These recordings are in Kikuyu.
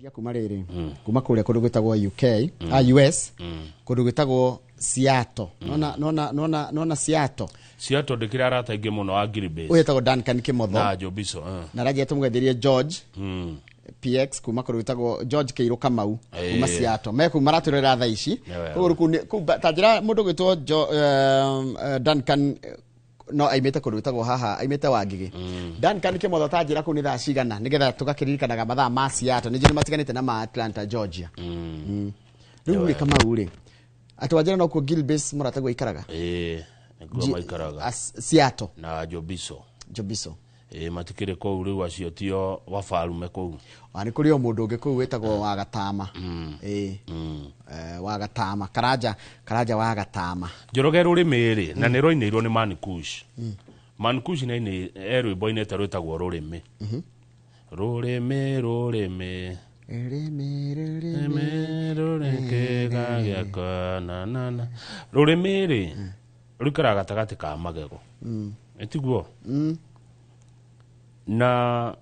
Ngeithia kuma rĩrĩ, kuma kũrĩa kũndũ gwĩtagwo UK, ah, US, kũndũ gwĩtagwo Seattle. Nona nona nona nona Seattle. Seattle ndĩkĩrĩ arata aingĩ mũno a Ngiribase. Ũyũ etagwo Duncan Kimotho. Na Jobiso. Na ranjia tũmũgeithĩrie George PX kuma kũndũ gwĩtagwo George Kĩirũ Kamau kuma Seattle. Me kũu maratwĩrorera thaa ici. Nĩ wega. Koguo kũu kũu ta njĩra mũndũ gwĩtwo Duncan, no aimĩte kũndũ gwĩtagwo haha, aimĩte Wangigĩ. Duncan Kimotho, ta njĩra kũu nĩ thaa cigana, nĩgetha tũgakĩririkanaga mathaa ma Seattle nĩ njũĩ nĩ matiganĩte na ma Atlanta, Georgia. Rĩu rĩ, Kamau rĩ, atĩ wanjĩra no kuo Gilbase mũrataguo aikaraga? Ĩĩ, nĩkuo maikaraga. Seattle. Na Jobiso. Jobiso. Ĩĩ, matikĩrĩ kũu rĩu, acio tio wabarume kũu. Nĩ kũrĩ o mũndũ ũngĩ kũu wĩtagwo wa Gatama. Ĩĩ. Wa Gatama, Karanja, Karanja wa Gatama. Njoroge, rũrĩmĩ rĩ, na nĩ rwainĩirwo nĩ Mankush. Mankush nĩ aini e rwĩmbo ainĩte rwĩtagwo Rũrĩmĩ. Rũrĩmĩ, rũrĩmĩ. Rũrĩmĩ, rũrĩmĩ. Rũrĩmĩ rũrĩ kĩga gĩakwa na na na. Rũrĩmĩ rĩ, rũikaraga gatagatĩ ka magego. Ĩtiguo? Na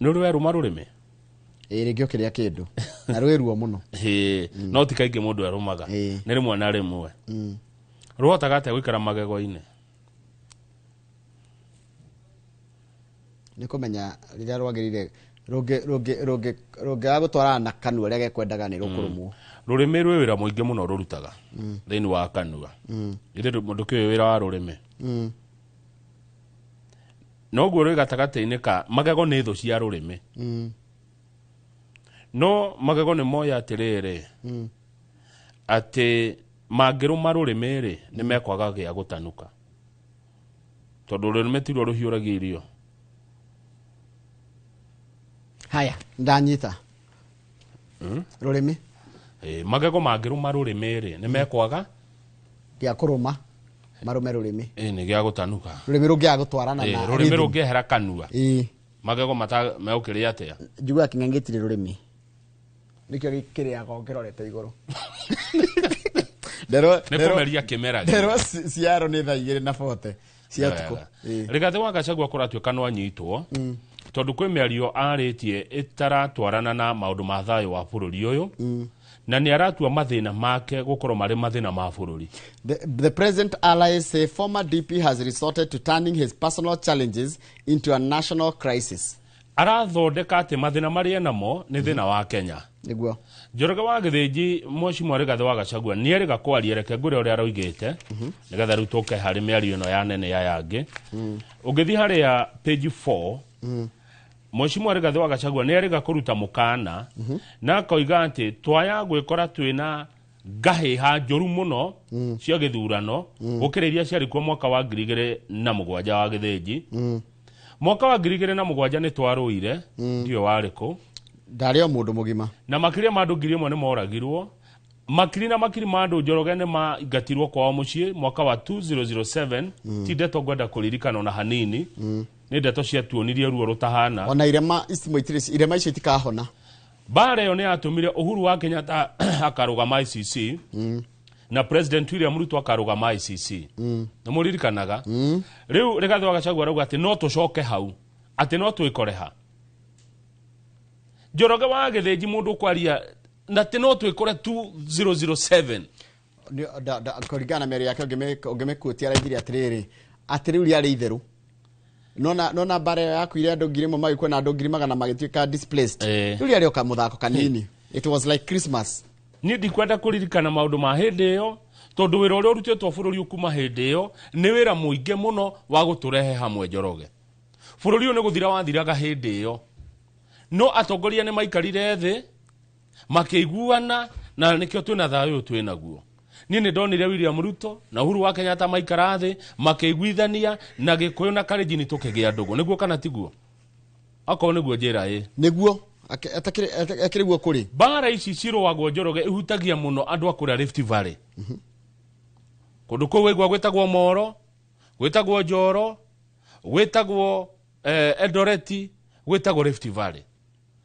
nĩ ũrĩ werũma rũrĩmĩ? Ĩĩ, rĩngĩ ũkĩrĩa kĩndũ na rwĩ ruo mũno. Ĩĩ, no ti kaingĩ mũndũ erũmaga. Nĩ rĩmwe na rĩmwe. Rũhotaga atĩa gũikara magego-inĩ? Nĩ kũmenya rĩrĩa rwagĩrĩire rũngĩaga gũtwarana na kanua ũrĩa gekwendaga, nĩ rũkũrũmwo. Rũrĩmĩ rwĩ wĩra mũingĩ mũno rũrutaga thĩinĩ wa kanua. Ithe ndũkĩũĩ wĩra wa rũrĩmĩ? Noguo rwĩ gatagatĩ-inĩ ka magego, nĩ thũ cia rũrĩmĩ. No magego nĩ moĩ atĩrĩrĩ, atĩ mangĩrũma rũrĩmĩ rĩ, nĩ mekwaga gĩa gũtanuka, tondũ rũrĩmĩ tiruo rũhiũragia irio. Haya, ndanyita rũrĩmĩ. Ĩ, magego mangĩrũma rũrĩmĩ rĩ, nĩ mekwaga gĩa kũrũma, marũme rũrĩmĩ. Ĩ, nĩ gĩa gũtanuka. Rũrĩmĩ rũngĩaga gũtwarana Ĩ, na rũrĩmĩ rhythm. rũngĩehera kanua, magego mata megũkĩrĩa atĩa? Njiguaga kĩng'ang'i gĩtirĩ rũrĩmĩ, nĩkĩo kĩrĩaga ũkĩrorete igũrũ. Nĩ kũmeria kĩmera. Nderwo ciaro nĩ thaa 2:40 cia ũtukũ. Rigathĩ wa Gachagua kũratuĩka no anyitwo, tondũ kwĩ mĩario arĩtie ĩtaratwarana na maũndũ ma thayũ wa bũrũri ũyũ, na nĩ aratua mathĩna make gũkorwo marĩ mathĩna ma bũrũri. The present allies say former DP has resorted to turning his personal challenges into a national crisis. Arathondeka atĩ mathĩna marĩa enamo nĩ thĩna wa Kenya. Nĩguo. Njoroge wa Gĩthĩnji, Mheshimiwa Rigathĩ wa Gachagua nĩ erĩga kwaria. Reke ngwĩre ũrĩa aroigĩte, nĩgetha rĩu tũke harĩ mĩario ĩno ya nene ya yangĩ. Ũngĩthiĩ harĩa page 4, Mheshimiwa Rigathĩ wa Gachagua nĩ erĩga kũruta mũkana na akoiga atĩ twaya gwĩkora twĩna ngahĩha njũru mũno cia gĩthurano gũkĩra iria ciarĩ kuo mwaka wa 2007. Wa Gĩthĩnji, mwaka wa 2007 nĩ twarũire, ndiũĩ warĩ kũ. Ndarĩ o mũndũ mũgima. Na makĩria ma andũ 1000 nĩ moragirwo, makiri na makiri ma andũ, Njoroge, nĩ maingatirwo kwao mũciĩ mwaka wa 2007. Ti ndeto ngwenda kũririkana ona hanini, nĩ ndeto ciatuonirie ruo rũtahana. Ona irema ici itirĩ, irema icio itikahona. Mbara ĩyo nĩ yatũmire Uhuru wa Kenyatta akarũgama ICC na President William Ruto akarũgama ICC, nĩ mũririkanaga. Rĩu Rigathĩ wa Gachagua arauga atĩ no tũcoke hau, atĩ no twĩkore ha. Njoroge wa Gĩthĩnji, mũndũ ũkwaria na atĩ no twĩkore 2007. Kũringana na mĩario yake, ũngĩmĩkuotia, araigire atĩrĩrĩ, atĩ rĩu rĩarĩ itherũ. Nona mbara ĩyo yakuire andũ 1000 magĩkua na andũ 100,000 magĩtuĩka displaced. Rĩu rĩarĩ o kamũthako kanini, it was like Christmas. Niĩ ndikwenda kũririkana maũndũ ma hĩndĩ ĩyo, tondũ wĩra ũrĩa ũrutĩtwo bũrũri kuma hĩndĩ ĩyo nĩ wĩra mũingĩ mũno wa gũtũrehe hamwe. Njoroge, bũrũri ũyũ nĩ gũthira wathiraga hĩndĩ ĩyo, no atongoria nĩ maikarire thĩ makĩiguana, na nĩkĩo twĩna thayũ ũyũ twĩ naguo. Niĩ nĩ ndonire William Ruto na Uhuru wa Kenyatta maikara thĩ makĩiguithania, na Gĩkũyũ na Kalenjin tũkĩgĩa ndũgũ. Nĩguo kana tiguo? Akorwo nĩguo, njĩra ĩ. Nĩguo. Akĩrĩ guo kũrĩ. Mbara ici cirũagwo, Njoroge, ihutagia mũno andũ a kũrĩa Rift Valley. Kũndũ kũu waigua gwĩtagwo Moro, gwĩtagwo Njoro, gwĩtagwo Eldoreti, gwĩtagwo Rift Valley.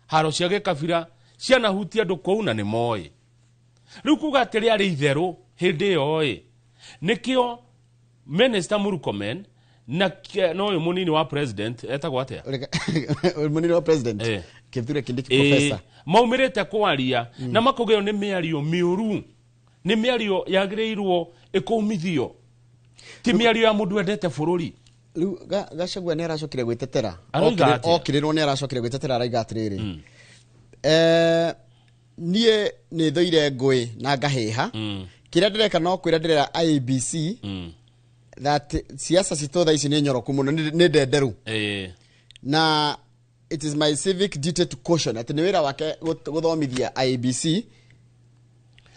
Haro cia gĩkabira cianahutia andũ kũu na nĩ moĩ. Rĩu kuga atĩ rĩarĩ itherũ hĩndĩ ĩyo ĩ, nĩkĩo Minister Murkomen Na na ũyũ mũnini wa president etagwo atĩa? Mũnini wa president? Eh. Kithure Kindiki. Ĩĩ, Professor. maumĩrĩte kwaria na makauga ĩyo nĩ mĩario mĩũru, nĩ mĩario yagĩrĩirwo ĩkũmithio, ti mĩario ya mũndũ wendete bũrũri. Rĩu Gachagua nĩ aracokire gwĩtetera. Aroiga atĩa? Okĩrĩrwo nĩ aracokire gwĩtetera, araiga atĩrĩrĩ, niĩ nĩ thũire ngũĩ na ngahĩha. Kĩrĩa ndĩreka no kwĩra ndĩrera IEBC that siasa citũ thaa ici nĩ nyoroku mũno, nĩ ndenderu, na it is my civic duty to caution, atĩ nĩ wĩra wake gũthomithia IEBC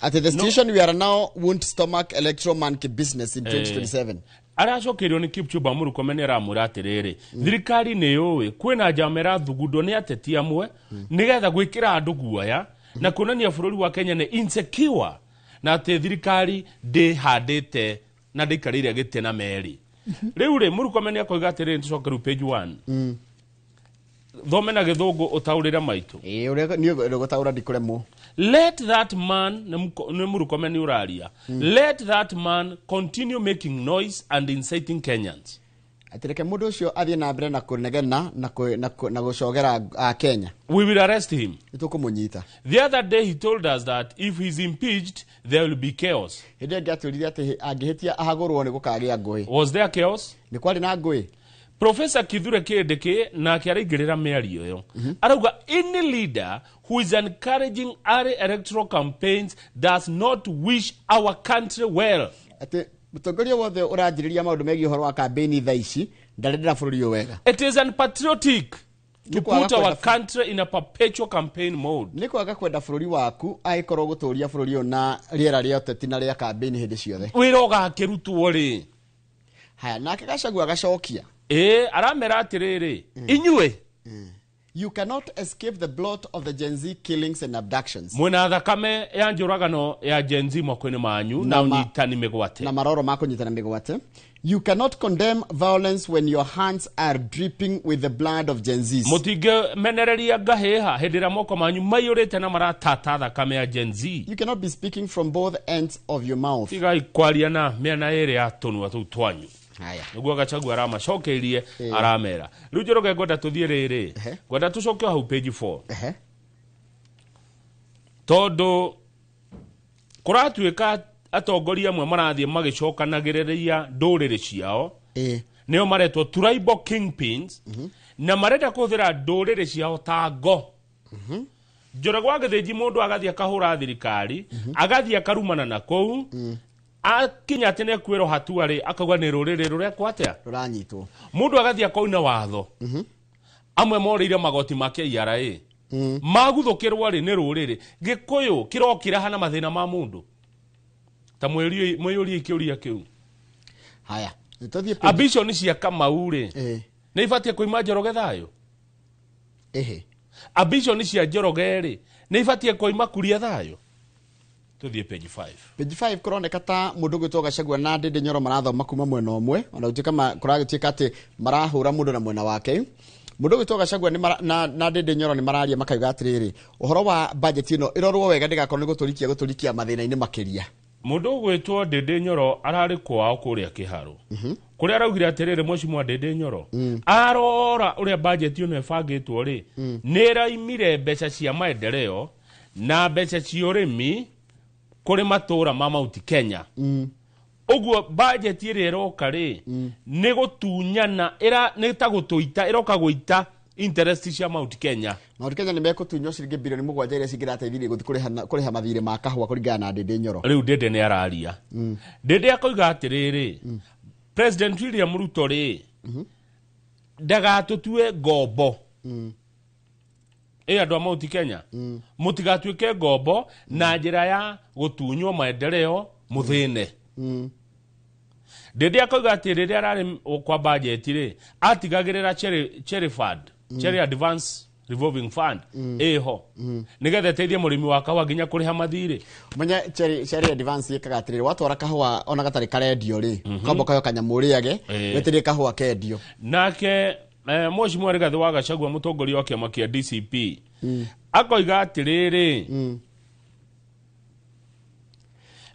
atĩ the situation we are now won't stomach electoral monkey business in 2027. Aracokeirio nĩ Kipchumba Murkomen, nĩ aramwĩra atĩrĩrĩ, thirikari nĩ yũĩ kwĩna njama ĩrathugundwo nĩ ateti amwe nĩgetha gwĩkĩra andũ guoya na kuonania bũrũri wa Kenya nĩ insecure, na atĩ thirikari ndĩhandĩte na ndĩikarĩire gĩtĩ na meri. Rĩu rĩ, Murkomen akoiga atĩrĩrĩ, tũcoke rĩu page 1, thome na Gĩthũngũ ũtaũrĩre maitũ. Ĩĩ, ũrĩa niĩ gũtaũra ndikũremwo. Let that man, nĩ Murkomen ũraria, let that man continue making noise and inciting Kenyans. Atĩ reke mũndũ ũcio athiĩ na mbere na kũnegena na gũcogera a Kenya. We will arrest him. Nĩ tũkũmũnyita. The other day he told us that if he's impeached, there will be chaos. Hĩndĩ ĩngĩ atwĩrire atĩ angĩhĩtia ahagũrwo nĩ gũkagĩa ngũĩ. Was there chaos? Nĩ kwarĩ na ngũĩ. Professor Kithure Kindiki nake araingĩrĩra mĩario ĩyo, arauga any leader who is encouraging early electoral campaigns does not wish our country well. Atĩ mũtongoria wothe ũranjĩrĩria maũndũ megiĩ ũhoro wa kambĩini thaa ici ndarendera bũrũri ũyũ wega. It is unpatriotic to Nĩ kwaga put our country in a perpetual campaign mode. Nĩ kwaga kwenda bũrũri waku angĩkorwo gũtũria bũrũri ũyũ na rĩera rĩa ũteti na rĩa kambĩini hĩndĩ ciothe. Wĩra ũgakĩrutwo rĩ? Haya, nake Gachagua agacokia. Ĩ, aramera atĩrĩrĩ, inyuĩ You cannot escape the blot of the Gen Z killings and abductions. Mwĩna thakame ya njũragano ya Gen Z moko-inĩ manyu na Na ũnyitani mĩgwate. Na maroro ma kũnyitana mĩgwate. You cannot condemn violence when your hands are dripping with the blood of Gen Zs. Mũtingĩmenereria ngahĩha hĩndĩ ĩrĩa moko manyu maiyũrĩte na maratata thakame ya Gen Z. You cannot be speaking from both ends of your mouth. Tigai kwaria na mĩena ĩrĩ ya tũnua tũu twanyu. Haya. Nĩguo Gachagua aramacokeirie, aramera rĩu, Njoroge, ngwenda tũthiĩ rĩrĩ, ngwenda tũcoke o hau page 4, tondũ kũratuĩka atongoria amwe marathiĩ magĩcokanagĩrĩria ndũrĩrĩ ciao, nĩo maretwo tribal kingpins, na marenda kũhũthĩra ndũrĩrĩ ciao ta ngo. Njoroge wa Gĩthĩnji, mũndũ agathiĩ akahũra thirikari, agathiĩ akarumana na kũu, akinya atĩ nĩekuĩrwo hatua rĩ, akauga nĩ rũrĩrĩ rũrekwo atĩa? Rũranyitwo. Mũndũ agathiĩ akoina watho, amwe morĩire magoti ma KRA, maguthũkĩrwo rĩ nĩ rũrĩrĩ. Gĩkũyũ kĩrokĩra hana mathĩna ma mũndũ ta mwĩyũrie kĩũria kĩu. Haya, nĩtũthiĩ page- Ambition cia Kamau rĩ, nĩ ibatiĩ kũima Njoroge thayũ? Ehe. Ambition cia Njoroge rĩ, nĩ ibatiĩ kũima Kuria thayũ? Tũthiĩ page 5. Page 5, kũroneka ta mũndũ gwĩtwo Gachagua na Ndĩndĩ Nyoro marathoma kuma mwena ũmwe, ona gũtuĩka kũragĩtuĩka atĩ marahũra mũndũ na mwena wake. Mũndũ gwĩtwo Gachagua nĩ na Ndĩndĩ Nyoro nĩ mararia makauga atĩrĩrĩ, ũhoro wa budget ĩno ĩrorwo wega ndĩgakorwo nĩ gũtũrikia mathĩna-inĩ makĩria. Mũndũ ũgwĩtwo Ndĩndĩ Nyoro ararĩ kwao kũrĩa Kĩharũ, kũrĩa araugire atĩrĩrĩ, mheshimiwa Ndĩndĩ Nyoro arora ũrĩa bajeti ĩno ĩbangĩtwo rĩ, nĩ ĩraimire mbeca cia maendeleo na mbeca cia ũrĩmi kũrĩ matũũra ma Mount Kenya. Ũguo bajeti ĩrĩa ĩroka rĩ, nĩ gũtunyana nĩ ta gũtũita ĩroka gũita interest cia Mount Kenya. Mount Kenya nĩ mekũtunywo ciringi bilioni 7 iria cingĩrateithirie gũthiĩ kũrĩha mathirĩ ma kahũa, kũringana na Ndĩndĩ Nyoro. Rĩu Ndĩndĩ nĩ araria. Ndĩndĩ akoiga atĩrĩrĩ, President William Ruto rĩ, ndagatũtue ngombo. Ĩ andũ a Mount Kenya, mũtigatuĩke ngombo na njĩra ya gũtunywo maendeleo mũthĩne. Ndĩndĩ akoiga atĩ rĩrĩa ararĩ kwa bajeti rĩ, atigagĩrĩra cherry fund, cherry advance revolving fund ĩho nĩgetha ĩteithie mũrĩmi wa kahũa nginya kũrĩha mathirĩ. Menye cherry advance ĩkaga atĩrĩrĩ, watwara kahũa ona gatarĩ karendio rĩ, kamba kayo kanyamũ ũrĩage, wetererie kahũa kendio. Nake mheshimiwa Rigathĩ wa Gachagua, mũtongoria wa kĩama kĩa DCP, akoiga atĩrĩrĩ,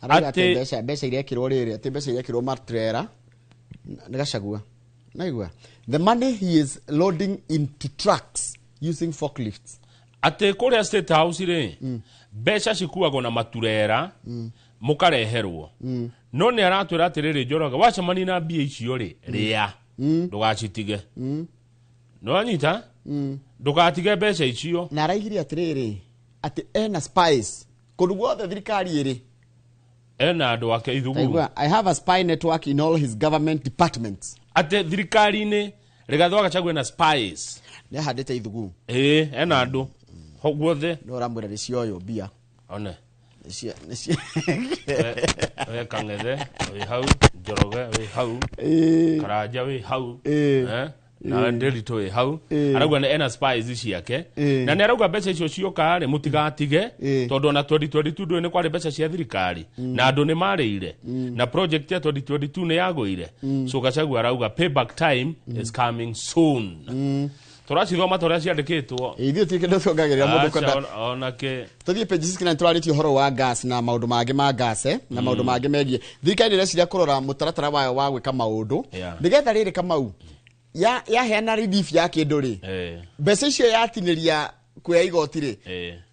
Arauga atĩ mbeca irekĩrwo rĩrĩ, atĩ mbeca irekĩrwo matrera nĩ Gachagua. Naigua the money he is loading into trucks using forklifts. Atĩ kũrĩa State House rĩ, mbeca cikuagwo na maturera, mũkareherwo. No nĩ aratwĩra atĩrĩrĩ, Njoroge, wacemania na mbia icio rĩ, rĩa, ndũgacitige. Nĩwanyita? Ndũgatige mbeca icio. Na araigire atĩrĩrĩ, atĩ ena spies kũndũ guothe thirikari ĩrĩ. Ena andũ ake ithugu. Taigua, I have a spy network in all his government departments. Atĩ thirikari-inĩ Rigathĩ wa Gachagua ena spies. Nĩ ahandĩte ithugu. Ĩĩ, ena andũ ho guothe. No ũramwĩra nĩ cioywo mbia. One. Nĩ We Kang'ethe wĩ hau, Njoroge wĩ hau, Karanja wĩ hau, eh, nawe Nderitu wĩ hau. Arauga nĩ ena spies ciake. Na nĩ arauga mbeca icio cioka rĩ, mũtigatige, tondũ ona 2022 ndũĩ nĩ kwarĩ mbeca cia thirikari na andũ nĩ marĩire, na project ya 2022 nĩ yagũire. So Gachagua arauga payback time is coming soon. Tũracithoma ta ũrĩa ciandĩkĩtwo. Ithuĩ ti kĩndũ tuongagĩrĩra mũndũ Aca, kwenda. ona kĩ. Tũthiĩ page 69, tũrarĩtie ũhoro wa gas na maũndũ mangĩ ma gas, na maũndũ mangĩ megiĩ thirikari nĩ ĩreciria kũrora mũtaratara wayo wa gwĩka maũndũ, nĩgetha rĩrĩ, Kamau, yaheana relief ya kĩndũ rĩ, mbeca icio yatinĩria kuoya igoti rĩ,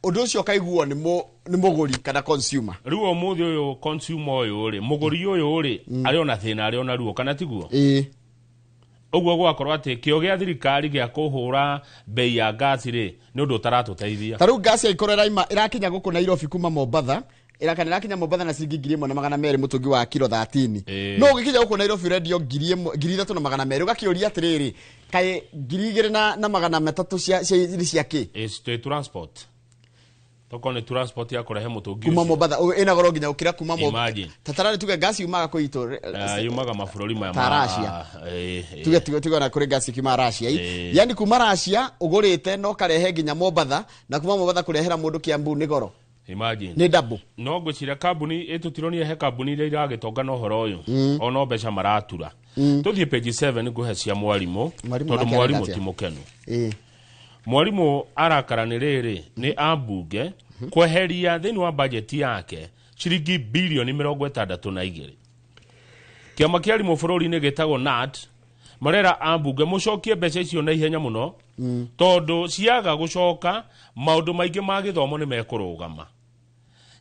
ũndũ ũcio ũkaiguo nĩ mũgũri kana consumer. Rĩu ũmũthĩ ũyũ consumer ũyũ rĩ, mũgũri ũyũ rĩ, arĩ ona thĩna, arĩ ona ruo, kana tiguo? Ĩĩ. Ũguo gũgakorwo atĩ kĩo gĩa thirikari gĩa kũhũra bei ya ngasi rĩ, nĩ ũndũ ũtaratũteithia. Ta rĩu ngasi ĩkorwo ĩraima ĩrakinya gũkũ Nairobi kuma Mombatha, ĩrakana ĩrakinya Mombatha na ciringi 1200 mũtũngi wa kiro 13. No ũgĩkinya gũkũ Nairobi ũrendio 1000, 3200. Ũgakĩũria atĩrĩrĩ, kaĩ 2300 cia kĩ? It's the transport, tokorwo nĩ transport ya kũrehe mũtũngi Kuma ũcio. Mombatha ĩna goro nginya gũkĩra kuma Mombatha. Imagine. Tatararĩ tuge ngasi yumaga kũ itũ? Yumaga mabũrũri maya Ta Russia. Ĩĩ. Tuge ona kũrĩ ngasi kiuma Russia. Yani kuma Russia ũgũrĩte no karehe nginya Mombatha, na kuma Mombatha kũrehera mũndũ Kiambu nĩ goro. Imagine. Nĩ double. No ngwĩciria kambuni ĩtũtironie he kambuni iria iragĩtonga na ũhoro ũyũ, ona mbeca maratura. Tũthiĩ page 7, ngũhe cia mwarimũ. Mwarimũ Tondũ nake mwarimũ arenda ti atĩa? mũkenu. Mwarimũ arakara nĩ rĩrĩ, nĩ ambunge kweheria thĩinĩ wa bajeti yake ciringi bilioni 62. Kĩama kĩa arimũ bũrũri-inĩ gĩtagwo KNUT marera ambunge mũcokie mbeca icio na ihenya mũno, tondũ ciaga gũcoka maũndũ maingĩ ma gĩthomo nĩ mekũrũgama.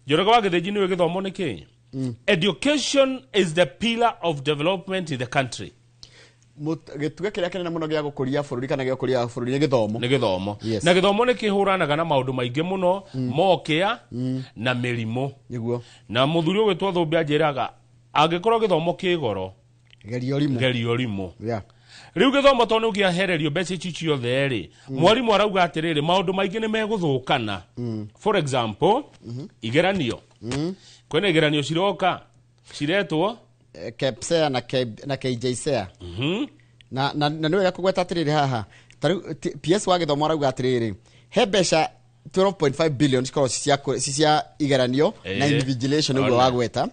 Njoroge wa Gĩthĩnji, nĩũĩ gĩthomo nĩ kĩ? Education is the pillar of development in the country. Gĩtugĩ kĩrĩa kĩnene mũno gĩa gũkũria bũrũri kana gĩa gũkũria bũrũri nĩ gĩthomo. Nĩ gĩthomo. Yes. Na gĩthomo nĩ kĩhũranaga na maũndũ maingĩ mũno, mokĩa na mĩrimũ. Na mũthuri ũgwĩtwo Thũmbĩ anjĩraga angĩkorwo gĩthomo kĩ goro, geria ũrimũ. Geria ũrimũ. Rĩu gĩthomo tondũ nĩ ũkĩahererio mbeca ici ciothe rĩ, mwarimũ arauga atĩrĩrĩ, maũndũ maingĩ nĩ megũthũkana. For example, igeranio. Kwĩna igeranio ciroka ciretwo KPSEA na KJSEA. Na nĩ wega kũgweta atĩrĩrĩ, haha ta rĩu PS wa gĩthomo arauga atĩrĩrĩ, he mbeca 12.5 billion cikorwo ci cia igeranio na invigilation ũguo Ona. wagweta,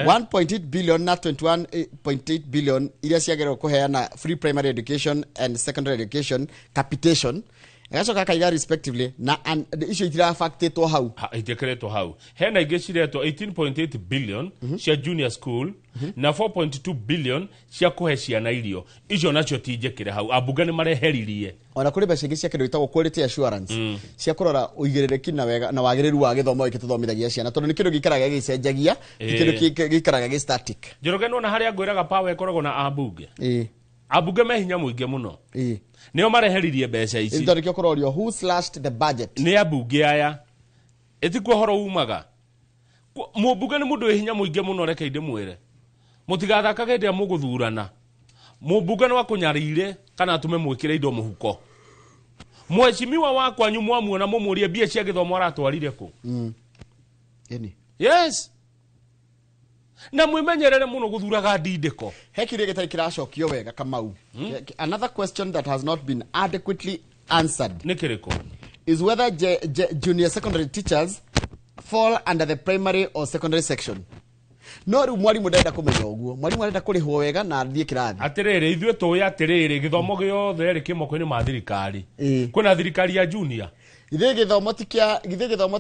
1.8 billion na 21.8 billion iria ciagĩrĩirwo kũheana free primary education and secondary education capitation, agacoka akaiga respectively na icio itirabactĩtwo hau. Itiĩkĩrĩtwo hau. Hena ingĩ ciretwo 18.8 billion cia junior school na 4.2 billion cia kũhe ciana irio. Icio nacio ti njĩkĩre hau, ambunge nĩ mareheririe. Ona kũrĩ mbeca ingĩ cia kĩndũ gĩtagwo quality assurance, cia kũrora ũigĩrĩrĩki na wega na wagĩrĩru wa gĩthomo gĩkĩ tũthomithagia ciana, tondũ nĩ kĩndũ gĩikaraga gĩgĩcenjagia, ti kĩndũ gĩikaraga gĩ static. Njoroge, nĩwona harĩa ngwĩraga power ĩkoragwo na ambunge? Ambunge me hinya mũingĩ mũno. Nĩo mareheririe mbeca ici. Tondũ nĩkĩo kũrorio who slashed the budget. Nĩ ambunge aya, ĩtikuo ũhoro umaga. Mũmbunge nĩ mũndũ wĩ hinya mũingĩ mũno. Reke ndĩmwĩre, mũtigathakage hĩndĩ ĩrĩa mũgũthurana. Mũmbunge no akũnyarire kana atũme mwĩkĩre indo mũhuko. Mheshimiwa wa kwanyu mwamuona, mũmũrie mbia cia gĩthomo aratwarire kũ. Ĩni. Yes, na mwĩmenyerere mũno gũthuraga ndindĩko. He kĩũria gĩtarĩ kĩracokio wega, Kamau. Another question that has not been adequately answered Nĩ kĩrĩkũ? is whether junior secondary teachers fall under the primary or secondary section. No rĩu mwarimũ ndarenda kũmenya ũguo, mwarimũ arenda kũrĩhwo wega na athiĩ kĩrathi. Atĩrĩrĩ, ithuĩ tũĩ atĩrĩrĩ, gĩthomo gĩothe rĩ kĩ moko-inĩ ma thirikari. Kwĩna thirikari ya junior. Githĩ gĩthomo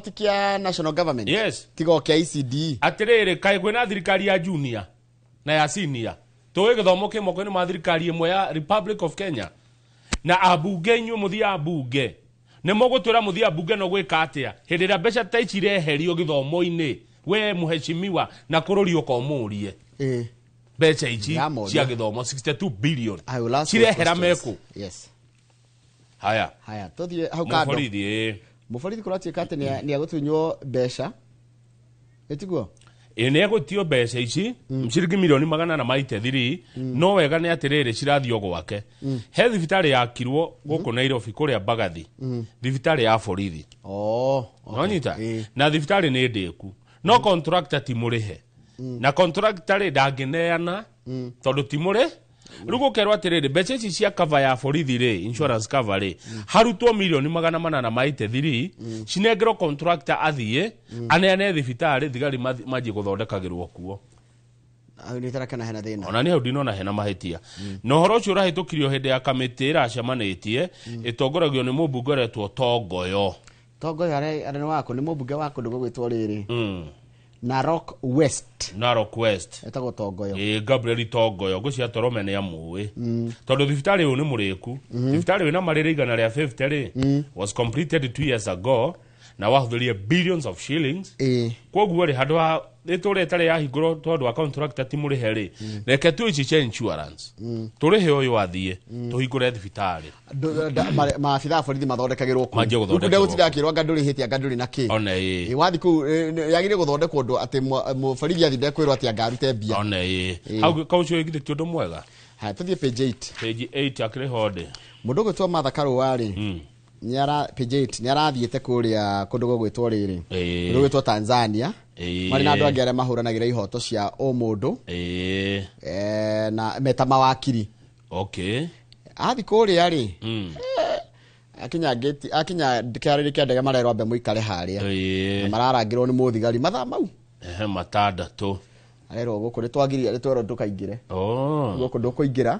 ti kĩa national government? Yes. Tiga o kĩa ECD. Atĩrĩrĩ, kaĩ kwĩna thirikari ya junior na ya senior? Tũĩ gĩthomo kĩ moko-inĩ ma thirikari ĩmwe ya Republic of Kenya. Na ambunge inyuĩ mũthiaga mbunge, nĩ mũgũtwĩra mũthiaga mbunge no gwĩka atĩa hĩndĩ ĩrĩa mbeca ta ici ireherio gĩthomo-inĩ? We mũheshimiwa na kũrũri ũkomũrie mbeca ici Ndĩramoria. cia gĩthomo 62 billion I will ask those cirehera questions. mekũ? Yes. Haya. Haya, tũthiĩ hau kando. Mũborithi, ĩĩ. Mũborithi kũratuĩka atĩ nĩ agũtunywo mbeca, ĩtiguo? Ĩ, nĩ egũtio mbeca ici ciringi milioni 483. No wega nĩ atĩrĩrĩ, cirathiĩ o gwake. He thibitarĩ yakirwo gũkũ Nairobi, kũrĩa Mbagathi, thibitarĩ ya borithi. Oh, okay. Nonyita? Na thibitarĩ nĩ ndĩku, no contractor ti mũrĩhe, na contractor rĩ, ndangĩneana tondũ ti mũrĩ. Rĩu gũkerwo atĩrĩrĩ, mbeca ici cia cover ya borithi rĩ, insurance cover rĩ, harutwo milioni 883 cinengerwo contractor athiĩ aneane thibitarĩ, thigari manjie gũthondekagĩrwo kuo. Hau nĩ itarakena hena thĩna. Ona nĩ hau ndinona hena mahĩtia, na ũhoro ũcio ũrahĩtũkirio hĩndĩ ya kamĩtĩ ĩracemanĩtie ĩtongoragio nĩ mũmbunge ũretwo Tongoyo. Tongoyo arĩa nĩ wako nĩ mũmbunge wa kũndũ gũgwĩtwo rĩrĩ, Narok West. Narok West. Etagwo Tongoyo. Ĩ, Gabriel Tongoyo, ngwĩciria Torome nĩ amũĩ, tondũ thibitarĩ ũyũ nĩ mũrĩku. Thibitarĩ wĩna marĩrĩ 150 rĩ, was completed 2 years ago na wahũthĩrire billions of shillings. Koguo rĩ, handũ ha ĩtũre ĩtarĩ yahingũrwo tondũ wa contractor ti mũrĩhe rĩ, reke tu ici cia insurance tũrĩhe ũyũ athiĩ tũhingũre thibitarĩ. Maabitha a borithi mathondekagĩrwo kũu. Manjie gũthondekerwo. Rĩu ndegũtinda akĩrwo anga ndũrĩhĩte, anga ndũrĩ na kĩ. Ona ĩ. Ĩ, wathiĩ kũu, yagĩrĩire gũthondekwo ũndũ atĩ mũborithi athiĩ ndekwĩrwo atĩ anga arute mbia. Ona ĩ, hau kau ũcio githĩ ti ũndũ mwega? Haya, tũthiĩ page 8. Page 8 akĩrĩ hondĩ. Mũndũ ũgwĩtwo Martha Karũa rĩ, nĩara page 8, nĩarathiĩte kũrĩa kũndũ gũgwĩtwo rĩrĩ, kũndũ gũgwĩtwo Tanzania, marĩ na andũ angĩ arĩa mahũranagĩra ihoto cia ũmũndũ, na meta mawakiri. Athi kũrĩa rĩ, akinya gate, akinya kĩharĩrĩ kĩa ndege, marerwo ambe mũikare harĩa, na mararangĩrwo nĩ mũthigari mathaa mau. Ehe, matandatũ. Arerwo gũkũ nĩ twagiria, nĩ twerwo ndũkaingĩre. Gũkũ ndũkũingĩra,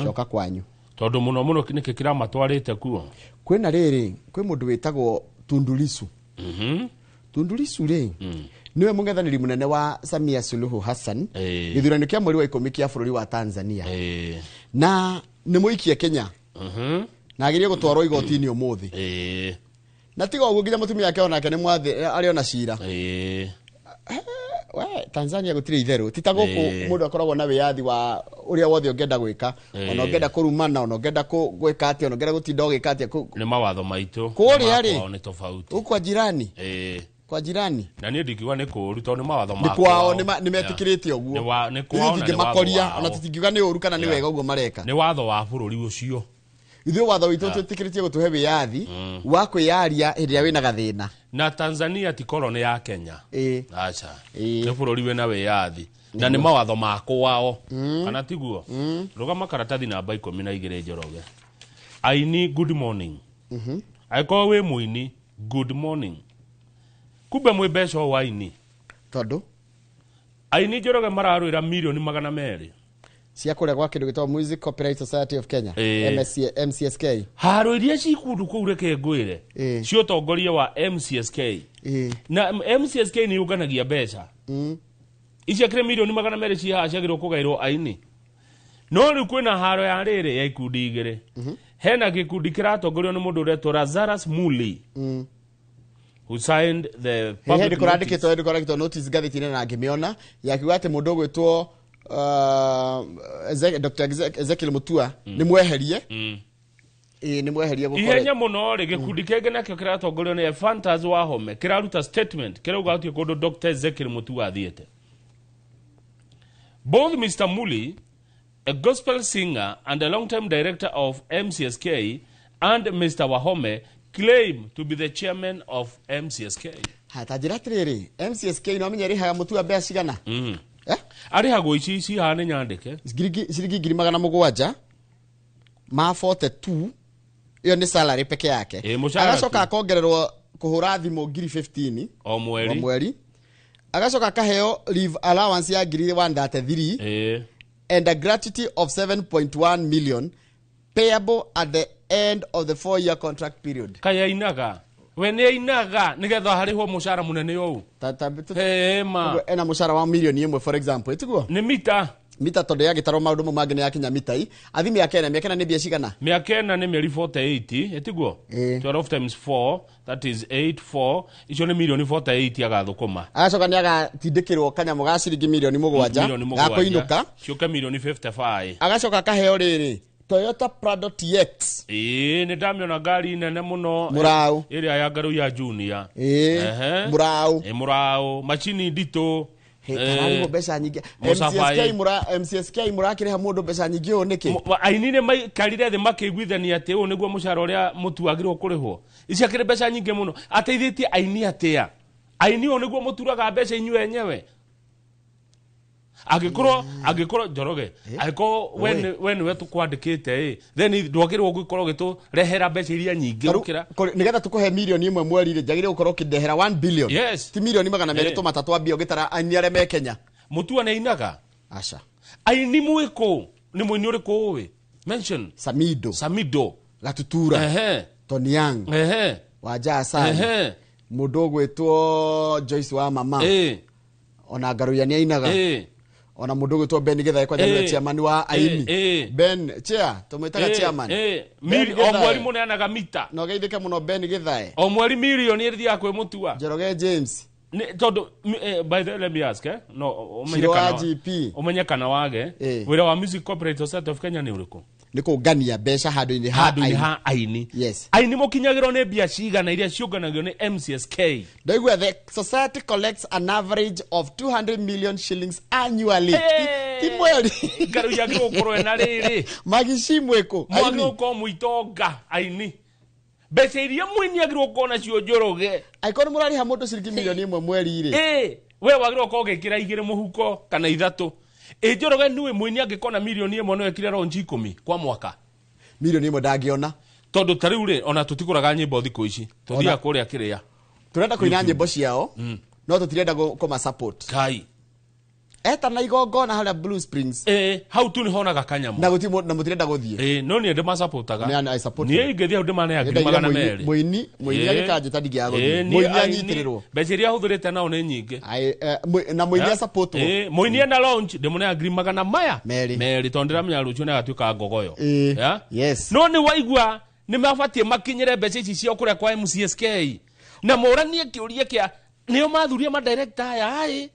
coka kwanyu. Tondũ mũno mũno nĩkĩ kĩramatwarĩte kuo? Kwĩna rĩrĩ, kwĩ mũndũ wĩtagwo Tundu Lissu. Tundu Lissu rĩ, nĩwe mũng'ethanĩri mũnene wa Samia Suluhu Hassan gĩthurano kĩa mweri wa 10 kĩa bũrũri wa Tanzania, na nĩ mũikie Kenya, na agerie gũtwarwo igoti-inĩ ũmũthĩ. Na tiga ũguo, nginya mũtumia wake onake nĩ mwathĩ, arĩ ona cira. We, Tanzania gũtirĩ itherũ, ti ta gũkũ mũndũ akoragwo na wĩyathi wa ũrĩa wothe ũngĩenda gwĩka, ona ũngĩenda kũrumana, ona ũngĩenda gwĩka atĩa, ona ũngĩenda gũtinda ũgĩka atĩa. Nĩ mawatho maitũ. Kũrĩa rĩ, Na makwao nĩ tofauti. Gũkũ kwa jirani, kwa jirani. Na niĩ ndingiuga nĩ kũũru tondũ nĩ mawatho Nĩ ma kwao, nĩ metĩkĩrĩte ũguo. Nĩ kwao na nĩ watho Tũtingĩmakoria wao. ona tũtingiuga nĩ ũru kana nĩ wega ũguo mareka. Nĩ watho wa bũrũri ũcio. Ithuĩ watho witũ twĩtĩkĩrĩtie gũtũhe wĩyathi wa kwĩyaria hĩndĩ ĩrĩa wĩna gathĩna. Na Tanzania ti koroni ya Kenya. Aca. Nĩ bũrũri wĩna wĩyathi na nĩ mawatho ma kwao, kana tiguo? Rũgama karatathi namba 12, Njoroge. Aini, good morning. Angĩkorwo wĩ mũini, good morning. Kumbe mwĩ mbeca ũũ aini. Tondũ Aini, Njoroge, mararwĩra milioni 200 cia kũrĩa gwa kĩndũ gĩtagwo Music Copyright Society of Kenya, MSC, MCSK. Haro iria ci kũndũ kũu, reke ngwĩre, cia ũtongoria wa MCSK. Na MCSK nĩ yũnganagia mbeca ici akĩrĩ milioni 200 ci haha ciagĩrĩirwo kũgaĩrwo aini. No rĩu kwĩna haro ya rĩrĩ ya ikundi igĩrĩ. Hena gĩkundi kĩratongorio nĩ mũndũ ũretwo Lazarus Muli, who signed the He public hĩndĩ kũrandĩkĩtwo, hĩndĩ kũrandĩkĩtwo notice ngathĩti-inĩ na ngĩmĩona yakiuga atĩ mũndũ ũgwĩtwo Dr. Ezekiel Mutua nĩ mweherie. Ĩĩ, nĩ mweherie gũkorwo Ihenya mũno rĩ, gĩkundi kĩngĩ nakĩo kĩratongorio nĩ Ephantus Wahome kĩraruta statement kĩrauga gũtirĩ kũndũ Dr. Ezekiel Mutua athiĩte. Both Mr. Muli, a gospel singer and a long-time director of MCSK, and Mr. Wahome claim to be the chairman of MCSK. Ha, ta njĩra atĩrĩrĩ, MCSK no amenye ĩrĩhaga Mutua mbeca cigana? Eh? Arĩhagwo ici ici haha nĩ nyandĩke. Ciringi 742,000, ĩyo nĩ salary peke yake. Ĩ, mũcara Agacoka tu. akongererwo kũhũra thimũ ngiri 15 o o mweri. Mweri. Agacoka akaheo leave allowance ya ngiri 133 and a gratuity of 7.1 million payable at the end of the 4-year contract period. Kaĩ ainaga? We nĩ ainaga nĩgetha harĩhwo mũcara mũnene ũũ? Hema. Ena mũcara wa milioni 1, for example, ĩtiguo? Nĩ mita. Mita tondũ yagĩtarwo maũndũ mau mangĩ nĩ yakinya mita i athi mĩaka ĩna. Mĩaka ĩna nĩ mbia cigana? Mĩaka ĩna nĩ mĩeri 48, ĩtiguo? Ĩĩ. 12 times 4, that is 8 4. Icio nĩ milioni 48 agathũkũma. Agacoka nĩ agatindĩkĩrwo kanyamũ ga ciringi milioni 7 Milioni ga 7 kũinũka. Ciũke milioni 55. Agacoka akaheo rĩrĩ, Toyota Prado TX. Ĩĩ, nĩ ndamĩona, ngari nene mũno. Mũraũ. Ĩrĩa ya ngarũ ya junior. Ĩĩ. Ehe. Mũraũ. Ĩ, mũraũ, macini nditũ. Kararĩhwo mbeca nyingĩ. Mũcabai. MCSK mũra MCSK mũrakĩrĩha mũndũ mbeca nyingĩ ũũ nĩkĩ? Aini nĩ maikarire thĩ makĩiguithania atĩ ũũ nĩguo mũcara ũrĩa mũtu wagĩrĩirwo kũrĩhwo. Ici akĩrĩ mbeca nyingĩ mũno. Ateithĩtie aini atĩa? Aini ũũ nĩguo mũturaga mbeca inyuĩ enyewe? Angĩkorwo Njoroge, angĩkorwo we nĩwe tũkwandĩkĩte ĩ, then ndwagĩrĩirwo gũkorwo ũgĩtũrehera mbeca iria nyingĩ gũkĩra. Nĩgetha tũkũhe 1 mirioni mweri rĩ, njagĩrĩirwo gũkorwo ũkĩndehera 1 billion? Yes. Ti 200 million 3 ambia ũgĩtara aini arĩa me Kenya. Mũtua nĩ ainaga? Aca. Aini mwĩkũ? Nĩ mũini ũrĩkũ ũĩ? Mention. Samido. Samido. Gatutura. Toniang. Wanja Asali. Mũndũ ũgwĩtwo Joyce wa mama. Ona Ngaruiya nĩ ainaga. Ona mũndũ ũgwĩtwo Ben Githae, kwanja nĩwe chairman wa aini. Ben chair, tũmwĩtaga chairman. Ben O Githae. mweri mũneanaga mita. Na ũgeithĩke mũno, Ben Githae. O mweri milioni ĩrĩthiaga kwĩ Mũtua. Njoroge James. Tondũ by the way, let me ask, no ũmenye Shiro wa kana GP. ũmenye kana wage. Wĩra wa Music Copyright Society of Kenya nĩ ũrĩkũ? Nĩ kũngania mbeca handũ-inĩ ha Handũ-inĩ aini. ha aini. Yes. Aini mũkinyagĩrwo nĩ mbia cigana iria ciũnganagio nĩ MCSK? Ndaigua the society collects an average of 200 million shillings annually. Hey! Ti mweri. Ngarũ yagĩrĩirwo gũkorwo ĩna rĩrĩ. Magici mwĩkũ? Mwagĩrĩirwo Aini. gũkorwo mũitonga aini, mbeca iria mũini agĩrĩirwo gũkorwo nacio, Njoroge. Angĩkorwo nĩ mũrarĩha mũndũ ciringi 1 mirioni mweri rĩ, Ĩ, we wagĩrĩirwo gũkorwo ũgĩkĩra igĩrĩ mũhuko kana ithatũ. Ĩ Njoroge, nĩwe mũini angĩkona 1 mirioni no ekire launch 10 kwa mwaka? 1 mirioni ndangĩona. Tondũ ta rĩu rĩ, ona tũtigũraga nyĩmbo thikũ ici, tũthiaga kũrĩa kĩrĩa Tũrenda kũina nyĩmbo ciao, no tũtirenda kũma support. Kai. Etana igongona harĩa Blue Springs. Ĩ, hau tu nĩhonaga kanyamũ. Na gũtirĩ na mũtirenda gũthiĩ. Ĩ, no niĩ ndĩmacapotaga. I support Niĩ you. ingĩthiĩ hau ndĩmaneaga ngiri Nyendagia magana mũini merĩ. mũini agĩkanjĩta ndingĩaga gũthiĩ. Niĩ Mũini aini, anyitĩrĩrwo. Mbeca iria hũthĩrĩte nao nĩ nyingĩ. Na mũini asupportwo. Ĩ, mũini ena launch ndĩmũneaga ngiri magana maya Merĩ. merĩ, tondũ ndĩramenya rũciũ nĩ agatuĩka ngogoyo. Yeah? Yes. No nĩ waigua nĩ mabatiĩ makinyĩre mbeca ici ciao kũrĩa kwa MCSK na moranie kĩũria kĩa nĩo mathuria madirector aya aĩ.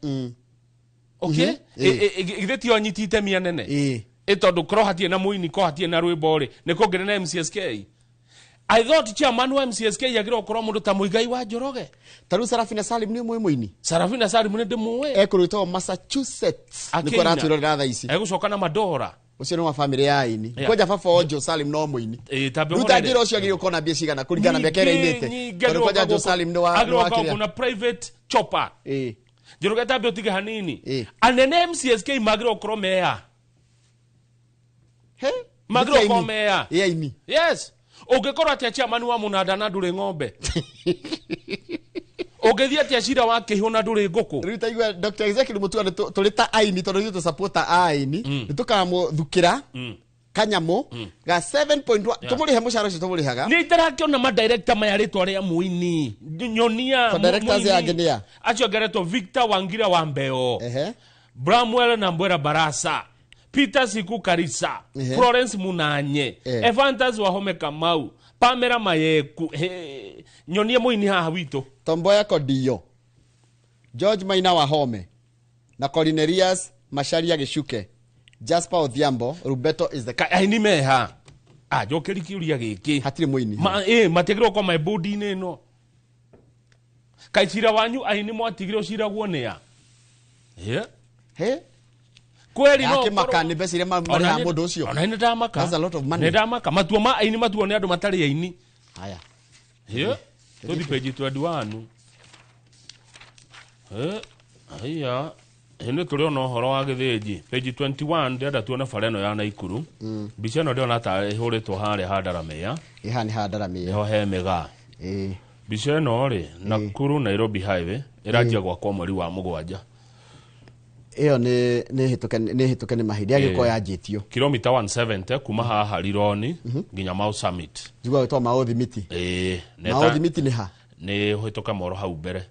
Okay. Githĩ tio nyiti itemi anene? Ĩ, tondũ korwo hatirĩ na mũini, korwo hatirĩ na rwĩmbo rĩ, nĩ kũngĩrĩ na MCSK? I thought chairman wa MCSK agĩrĩirwo gũkorwo mũndũ ta Mũigai wa Njoroge. Ta rĩu Sarafina Salim nĩ ũmũĩ mũini? Sarafina Salim nĩ ndĩmũĩ. Ekũrwĩtagwo Massachusetts nĩkuo Akĩina. aratwĩrorera thaa ici. Egũcoka na madora. Ũcio nĩ wa famĩlĩ ya aini. Yeah. Kwanja baba Ojo Salim no mũini. Ĩ, tambe Rĩu ũhorere. ta njĩra ũcio agĩrĩirwo gũkorwo na mbia cigana kũringana na mĩaka ĩrĩa ainĩte? Tondũ kwanja Joe Salim nĩ wa kĩrĩa. Na private chopper. Njoroge, tambe ũtige hanini. Anene MCSK magĩrĩirwo gũkorwo mea He? magĩrĩirwo Nĩ gũkorwo aini. mea. Ĩ, aini. Yes, ũngĩkorwo atĩa chairman wa mũnanda na ndũrĩ ng'ombe? Ũngĩthiĩ atĩa cira wa kĩihũ na ndũrĩ ngũkũ? Rĩu taigua Dr. Ezekiel Mutua, nĩ tũrĩ ta aini, tondũ ithuĩ tũsapota aini, nĩ tũkamũthukĩra kanyamũ ga 7.1 tũmũrĩhe mũcara ũcio tũmũrĩhaga. Nä itarakĩona madirector maya rĩtwa rĩa mũini nyonia. So directors mũini. angĩ nĩ a? Acio angĩ aretwo Victor Wangira wa Mbeo, Bramwell na Mbwera Barasa, Peter Siku Karisa, Florence Munanye, Evantas Wahome Kamau, Pamela Mayeku. He, nyonie mũini haha witũ. Tomboya Kodio, George Maina Wahome na Cornelius Macharia Gichuke, Jasper Odhiambo Rubeto is the Aini meha anjokeri kĩũria gĩkĩ. Hatirĩ mũini. Ma, matiagĩrĩirwo gũkorwo me bodi-inĩ ĩno. Kaĩ cira wanyu aini mwatigire ũciragwo nĩ a? Yeah. He? Kweri no Yakĩmaka nĩ mbeca iria marĩhaga mũndũ ũcio. Ona nĩ ndamaka. That's a lot of money. Nĩ ndamaka matua ma aini matuo nĩ andũ matarĩ aini. Haya. Yeah. Tũthi page 21. Haya, nĩ tũrĩ ona ũhoro wa gĩthĩnji page 21. Ndĩrenda tuone bara ĩno ya Naikuru. Mbica ĩno ndĩrona ta ĩhũrĩtwo harĩa Handaramĩa. Ĩhaha nĩ Handaramĩa. Nĩho he mĩgaa. Mbica ĩno rĩ, Nakuru Nairobi Highway ĩranjia gwakwo mweri wa mũgwanja. Ĩyo nĩ hĩtũke, nĩ hĩtũke nĩ mahinda yagĩkorwo yanjĩtio. Kilomita 170 kuma haha Rironi nginya Mau Summit. Njiguaga gwĩtwo Maũthi Miti. Ĩĩ. Maũthi Miti nĩ ha? Nĩ ũhĩtũke moro hau mbere.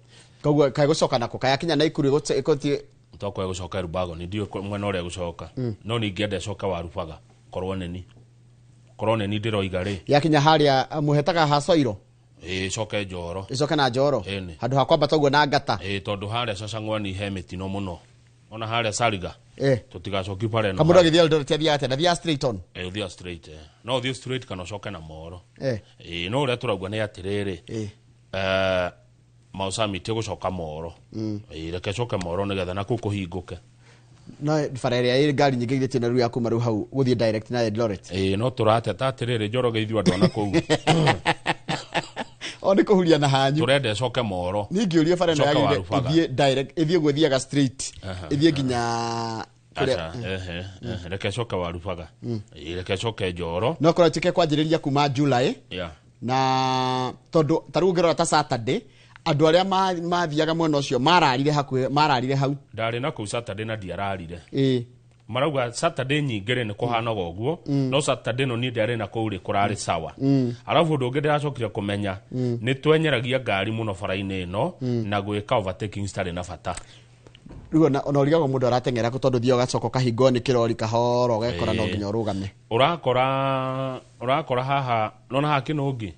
Koguo kaĩ gũcoka nako kayakinya Naikuru ĩgũthiĩ. Tokorwo ĩgũcoka Elbagon, ndiũĩ mwena ũrĩa ĩgũcoka, no ningĩenda ĩcoke Warubaga. Korwo nĩni, korwo nĩni ndĩroiga rĩ. Yakinya harĩa mũhetaga hacoiro. Ĩĩ, ĩcoke Njoro. Ĩcoke na Njoro. Ĩni. Handũ ha kwambata ũguo na ngata. Ĩĩ, tondũ harĩa Cacang'wani he mĩtino mũno, ona harĩa Sariga. Tũtigacoki bara ĩno. Kamũndũ agĩthiĩ Eldoret athiaga atĩa? Ndathiaga straight on? Ĩĩ, ũthiaga straight, eh. No ũthiĩ straight kana ũcoke na Moro. Ĩĩ, no ũrĩa tũrauga nĩ atĩrĩrĩ, Mau Summit ĩgũcoka Moro. Ĩĩ, reke ĩcoke Moro nĩgetha na kũu kũhingũke. No bara ĩrĩa ĩ ngari nyingĩ githĩ na rĩu ya kuma rĩu hau gũthiĩ direct na Eldoret. Ĩĩ, no tũrateta atĩrĩrĩ, Njoroge, ithuĩ andũ ana kũu O nĩ kũhuria na hanyu. Tũrenda ĩcoke Moro. Ningĩũrio bara ĩno Coka yagĩrĩire Warubaga. ĩthiĩ direct, ĩthiĩ ũguo ĩthiaga straight, ĩthiĩ nginya kũrĩa. Aca, ehe, ehe, reke ĩcoke Warubaga. Ĩĩ, reke ĩcoke Njoro. No korwo ĩtuĩke kwanjĩrĩria kuma July. Na tondũ ta rĩu ũngĩrora ta Saturday, andũ arĩa mathiaga mwena ũcio mararire hakuhĩ, mararire hau. Ndarĩ na kũu Saturday na ndiararire. Ĩĩ. Marauga Saturday nyingĩ rĩ nĩ kũhanaga ũguo, no Saturday no niĩ ndiarĩ na kũu rĩ, kũrarĩ sawa. Arabu ũndũ ũngĩ ndĩracokire kũmenya, nĩ twenyeragia ngari mũno bara-inĩ ĩno na gwĩka overtaking citarĩ na bata. Rĩu ona ũrigagwo mũndũ arateng'era kũ, tondũ thiaga ũgacoka ũkahingwo nĩ kĩrori kahora, ũgekora no nginya ũrũgame. Ũrakora haha nona haha kĩnũngi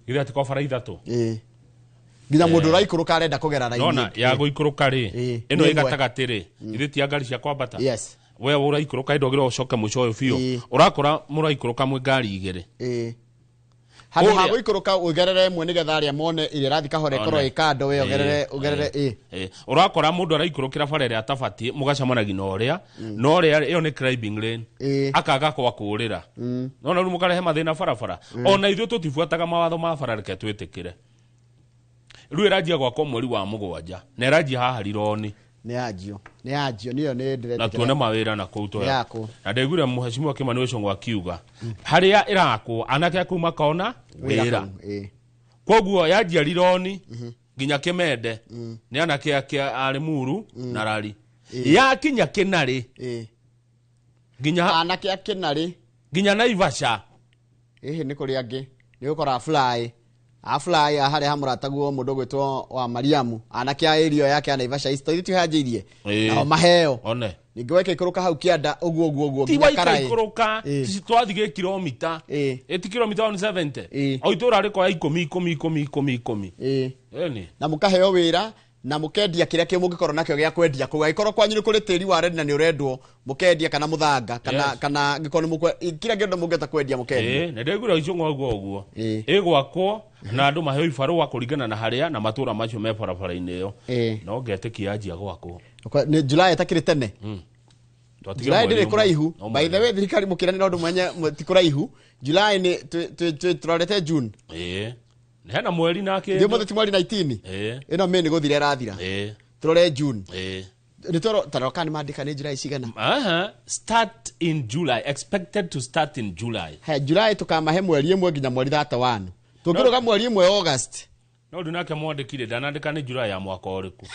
githĩ atĩ kwa bara ithatũ. Ĩĩ, nginya mũndũ ũraikũrũka arenda kũgera raini. Nona ya gũikũrũka rĩ, ĩno Nĩ ĩ ĩmwe. gatagatĩ rĩ, githĩ ti ya ngari cia kwambata? Yes. We ũraikũrũka ndwagĩrĩirwo ũcoke mũico ũyũ biũ. Ũrakora mũraikũrũka mwĩ ngari igĩrĩ. Ĩĩ, handũ ha Kũrĩa- gũikũrũka ũgerere ĩmwe nĩgetha arĩa mone ĩrĩa ĩrathiĩ kahora ĩkorwo One. ĩ kando, we ũgerere ũgerere ĩ. Ĩĩ. Ũrakora mũndũ araikũrũkĩra bara ĩrĩa atabatiĩ, mũgacemanagia na ũrĩa na ũrĩa ĩyo nĩ climbing lane. Akaga kwa kũũrĩra, nona rĩu mũkarehe mathĩna barabara. Ona ithuĩ tũtibuataga mawatho ma bara, reke twĩtĩkĩre. Rĩu ĩranjia gwakwo mweri wa mũgwanja na ĩranjia haha Rironi. Nĩ yanjio, nĩ yanjio, nĩyo nĩ Na ndĩretĩkĩra. tuone mawĩra na kũu. Nĩ yakwo. Na ndaiguire mũhecimiwa Kĩmani Wĩcũng'wa akiuga harĩa ĩrakwo anake a kũu makona wĩra. Kũu, ĩĩ. Koguo yanjia Rironi nginya Kĩmende nĩ anake ake a Limuru na Rari, yakinya Kĩnarĩ nginya anake a Kĩnarĩ nginya Naivasha. Ĩhĩ, nĩ kũrĩ angĩ nĩ ũgũkora fly a fly a harĩa hamũrataguo mũndũ ũgwĩtwo wa Mariamu, anake a area yake ya Naivasha East ithuĩ tihanjĩirie. Nao maheo. One. Ningĩ waikaikũrũka hau kĩanda ũguo ũguo ũguo Ti nginya Karaĩ. waikaikũrũka twathi gĩ kilomita ĩti kilomita 170. O itũra rĩkoya ikũmi ikũmi ikũmi ikũmi ikũmi. Ĩni. Na mũkaheo wĩra na mũkendia kĩrĩa kĩ mũngĩkorwo nakĩo gĩa kwendia kũu. Angĩkorwo kwanyu nĩ kũrĩ tĩri wa rendi na nĩ ũrendwo, mũkendia, kana mũthanga, kana kana angĩkorwo nĩ mũkwe kĩrĩa kĩndũ mũngĩhota kwendia, mũkendia. Ĩĩ, nĩ ndaiguire Icũng'wa ũguo ũguo. Ĩgwakwo na andũ maheo ibarũa kũringana na harĩa na matũra macio me barabara-inĩ ĩyo. No ngetĩkia yanjia gwakwo. Nĩ July ĩtakĩrĩ tene. Twatiga July mweri ndĩrĩ ũmwe. kũraihu. No By the mweri. way, thirikari mũkĩranĩra ũndũ mwenye ti kũraihu. July nĩ tũrorete June. Ĩĩ, hena mweri na Ithuĩ kĩndũ. mũthĩ ti mweri 19? Ĩĩ. Ĩno May nĩ gũthira ĩrathira. Tũrore June. Nĩ twero tarora kana nĩ mandĩka nĩ July cigana. Aha, start in July, expected to start in July. He July tũkamahe mweri ĩmwe nginya mweri 31, tũngĩrũga mweri ĩmwe August. No rĩu nake mwandĩkire ndanandĩka nĩ July ya mwaka ũrĩkũ.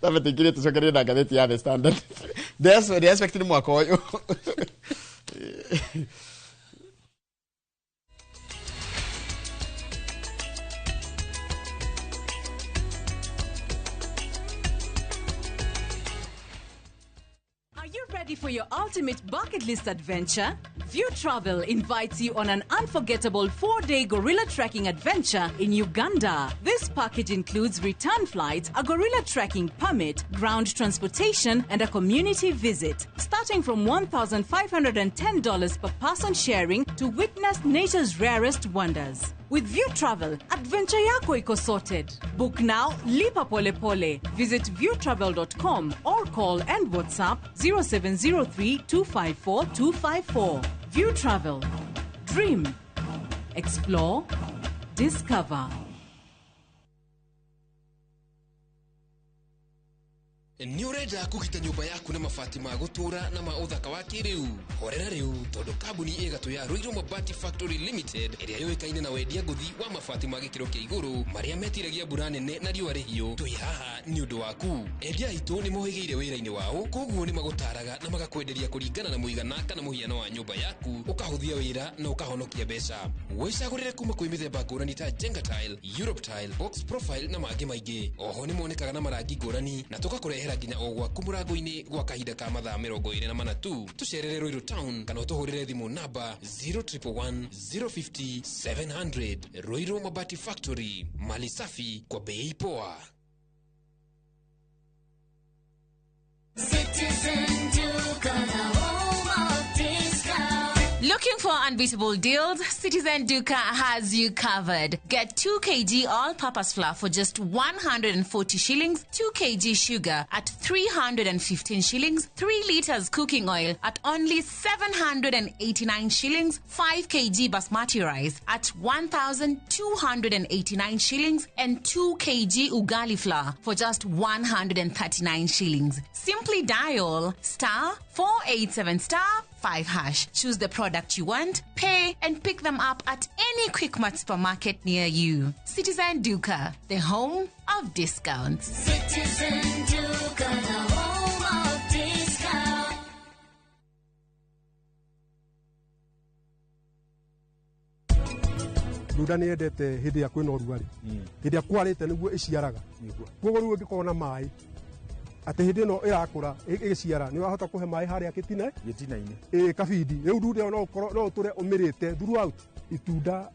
Tambe tũingĩrie tũcokerie na ngathĩti ya The Standard. The expect nĩ mwaka ũyũ. Are you ready for your ultimate bucket list adventure? View Travel invites you on an unforgettable 4-day gorilla trekking adventure in Uganda. This package includes return flights, a gorilla trekking permit, ground transportation, and a community visit. Starting from $1,510 per person sharing to witness nature's rarest wonders. With View Travel, adventure yako iko sorted. Book now, lipa pole pole. Visit viewtravel.com or call and WhatsApp 0703 254 254. View Travel. Dream. Explore. Discover. Nĩ ũrenda kũgita nyũmba yaku na mabati ma gũtũũra na ma ũthaka wa kĩrĩu? Horera rĩu, tondũ kambuni ĩgatũ ya Ruiru Mabati Factory Limited, ĩrĩa yũĩkaine na wendia ngũthi wa mabati ma gĩkĩro kĩa igũrũ marĩa metiragia mbura nene na riũa rĩhiũ, twĩ haha nĩ ũndũ waku. Endia aitũ nĩ mohĩgĩire wĩra-inĩ wao, koguo nĩ magũtaraga na magakwenderia kũringana na mũigana kana mũhiano wa nyũmba yaku, ũkahũthia wĩra na ũkahonokia mbeca. Wĩcagũrĩre kuma kwĩ mĩthemba ngũrani ta Jenga Tile, Europe Tile, Box Profile na mangĩ maingĩ. Oho nĩ monekaga na marangi ngũrani na tũgakũrehera nginya o gwaku mũrango-inĩ gwa kahinda ka mathaa 24 tu. Tũcerere Ruiru Town kana ũtũhũrĩre thimũ namba 0111 050 700. Ruiru Mabati Factory, mali safi kwa bei poa. Citizen Duka, the home of discount. Looking for unbeatable deals? Citizen Duka has you covered. Get 2 kg all-purpose flour for just 140 shillings, 2 kg sugar at 315 shillings, 3 liters cooking oil at only 789 shillings, 5 kg basmati rice at 1,289 shillings, and 2 kg ugali flour for just 139 shillings. Simply dial star 487 star 5 hash. Choose the product you want, pay, and pick them up at any Quickmart supermarket near you. Citizen Duka, the home of discounts. Citizen Duka, the home of discount. Ndunda nĩ yendete hĩndĩ ĩrĩa kwĩna ũrugarĩ, hĩndĩ ĩrĩa kwarĩte nĩguo ĩciaraga. Koguo rĩu ĩngĩkorwo na maĩ, atĩ hĩndĩ ĩno ĩrakũra ĩgĩciara, nĩ wahota kũhe maĩ harĩa gĩtina gĩtina-inĩ. Ĩ kabindi rĩu ndunda ĩyo no ũkorwo no ũtũre ũmĩrĩte throughout. Itunda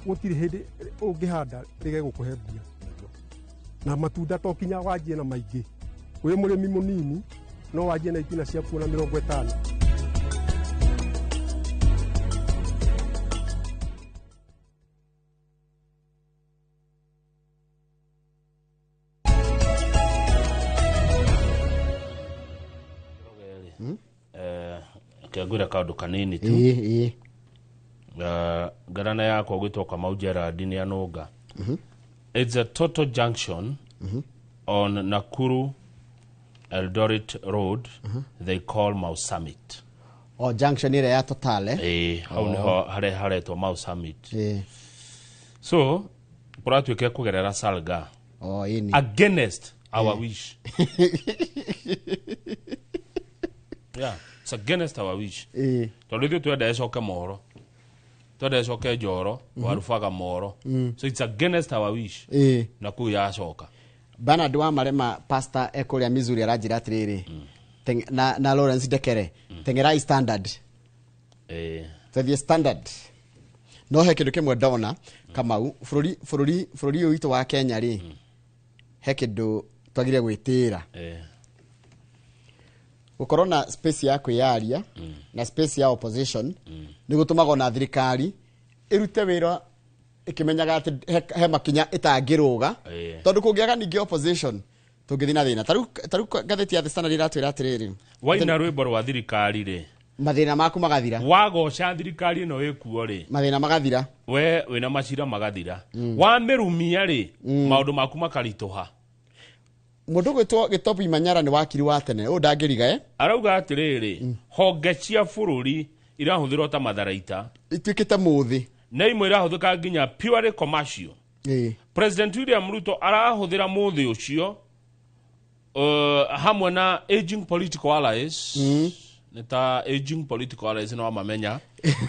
gũtirĩ hĩndĩ ũngĩhanda rĩge gũkũhe mbia, na matunda to kinya wanjie na maingĩ. Wĩ mũrĩmi mũnini no wanjie na itina ciaku na 50. Kĩangwĩra kaũndũ kanini tu. Ĩĩ ĩĩ. Ngarana yakwa gwĩtwo Kamau Gerard nĩ anũnga. It's a total junction on Nakuru Eldoret Road they call Mau Summit. O junction ĩrĩa ya Total, eh? Ĩĩ, hau nĩho harĩa haretwo Mau Summit. Ĩĩ. So kũratuĩka kũgerera Salga O ĩni. Against our wish. Yeah, it's against our wish. Ĩĩ. Tondũ ithuĩ twenda ĩcoke moro, twenda ĩcoke njoro, warubaga moro, so it's against our wish. Ĩĩ. Na kũu yacoka. Bernard wa Marema, pastor ekũrĩa Missouri, aranjĩra atĩrĩrĩ, na Lawrence Ndekere, teng'erai Standard. Ĩĩ. Tũthiĩ Standard. No he kĩndũ kĩmwe ndona, Kamau, bũrũri ũyũ witũ wa Kenya rĩ, he kĩndũ twagire gwĩtĩĩra. Ĩĩ. Gũkorwo na space ya kwĩyaria na space ya opposition nĩ gũtũmaga ona thirikari ĩrute wĩra ĩkĩmenyaga atĩ he makinya ĩtangĩrũga. Ĩĩ. Tondũ kũngĩaga ningĩ opposition, tũngĩthiĩ na thĩna. Tarĩu ngathĩti ya The Standard ĩratwĩra atĩrĩrĩ, Waina rwĩmbo rwa thirikari rĩ, mathĩna maku magathira. Wagoca thirikari ĩno ĩkuo rĩ, mathĩna magathira. We wĩna macira magathira. Wamĩrumia rĩ, maũndũ maku makaritũha. Mũndũ gwĩtwo Gĩtobi Manyara nĩ wakiri wa tene ũyũ ndangĩriga, eh? Arauga atĩrĩrĩ, honge cia bũrũri irahũthĩrwo ta matharaita. Ituĩkĩte mũthĩ. Na imwe irahũthĩka nginya purely commercial. President William Ruto arahũthĩra mũthĩ ũcio, hamwe na aging political allies. Nĩ ta aging political allies no mamenya.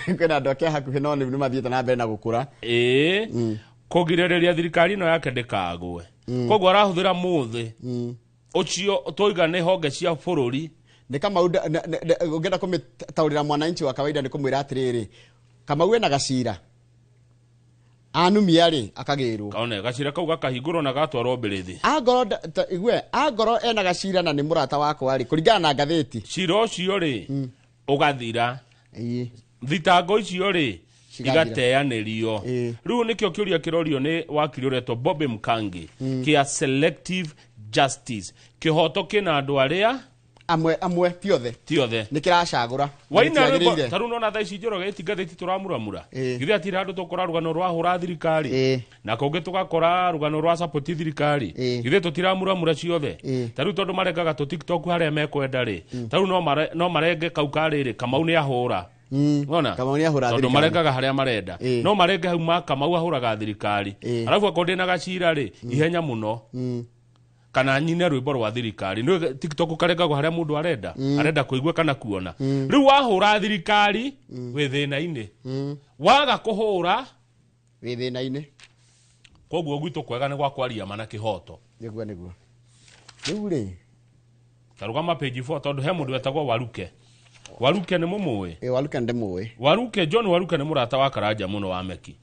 Kwĩna andũ ake hakuhĩ no nĩ mathiĩte na mbere na gũkũra. Ĩĩ, kũgirĩrĩria thirikari ĩno yake ndĩkagwe. Koguo arahũthĩra mũthĩ ũcio twoiga nĩ honge cia bũrũri. Nĩ Kamau, ũngĩenda kũmĩtaũrĩra mwananchi wa kawaida nĩ kũmwĩra atĩrĩrĩ, Kamau ena gacira anumia rĩ, akagĩrwo. Kaone gacira kau gakahingũrwo na gatwarwo mbĩrĩthĩ. Angorwo igue, angorwo ena gacira na nĩ mũrata wakwa rĩ, kũringana na ngathĩti, cira ũcio rĩ ũgathira. Ĩĩ. Thitango icio rĩ Cigathira. igateanĩrio. Ĩĩ. Rĩu nĩkĩo kĩũria kĩrorio nĩ wakiri ũretwo Bobby Mkangi kĩa selective justice, kĩhoto kĩna andũ arĩa Amwe amwe ti othe. Ti othe. Nĩ kĩracagũra. Waina rwĩmbo Gĩtiagĩrĩire. ta rĩu nona thaa ici Njoroge ĩti ngathĩti tũramuramura. Ĩĩ. Githĩ hatirĩ handũ tũkora rũgano rwahũra thirikari? Ĩĩ. Na kũngĩ tũgakora rũgano rwa support thirikari. Ĩĩ. Githĩ tũtiramuramura ciothe? Ĩĩ. Ta rĩu tondũ marengaga tũ TikTok harĩa mekwenda rĩ, ta rĩu no marenge kau karĩrĩ Kamau nĩ ahũra. Wona? Kamau nĩ ahũra tondũ thirikari. marengaga harĩa marenda. Ĩĩ. No marenge hau ma Kamau ahũraga thirikari. Ĩĩ. Arabu akorwo ndĩna gacira rĩ, ihenya mũno. Kana nyine rwĩmbo rwa thirikari. Nĩ TikTok karengagwo harĩa mũndũ arenda, arenda kũigua kana kuona. Rĩu wahũra thirikari wĩ thĩna-inĩ. Waga kũhũra Wĩ thĩna-inĩ. Koguo gwitũ kwega nĩ gwa kwaria ma na kĩhoto. Nĩguo nĩguo. Rĩu rĩ, Ta rũgama page 4 tondũ he mũndũ wetagwo Waruke. Waruke nĩ mũmũĩ? Ĩ, Waruke ndĩmũĩ. Waruke, John Waruke nĩ mũrata wa Karanja mũno wa Meki.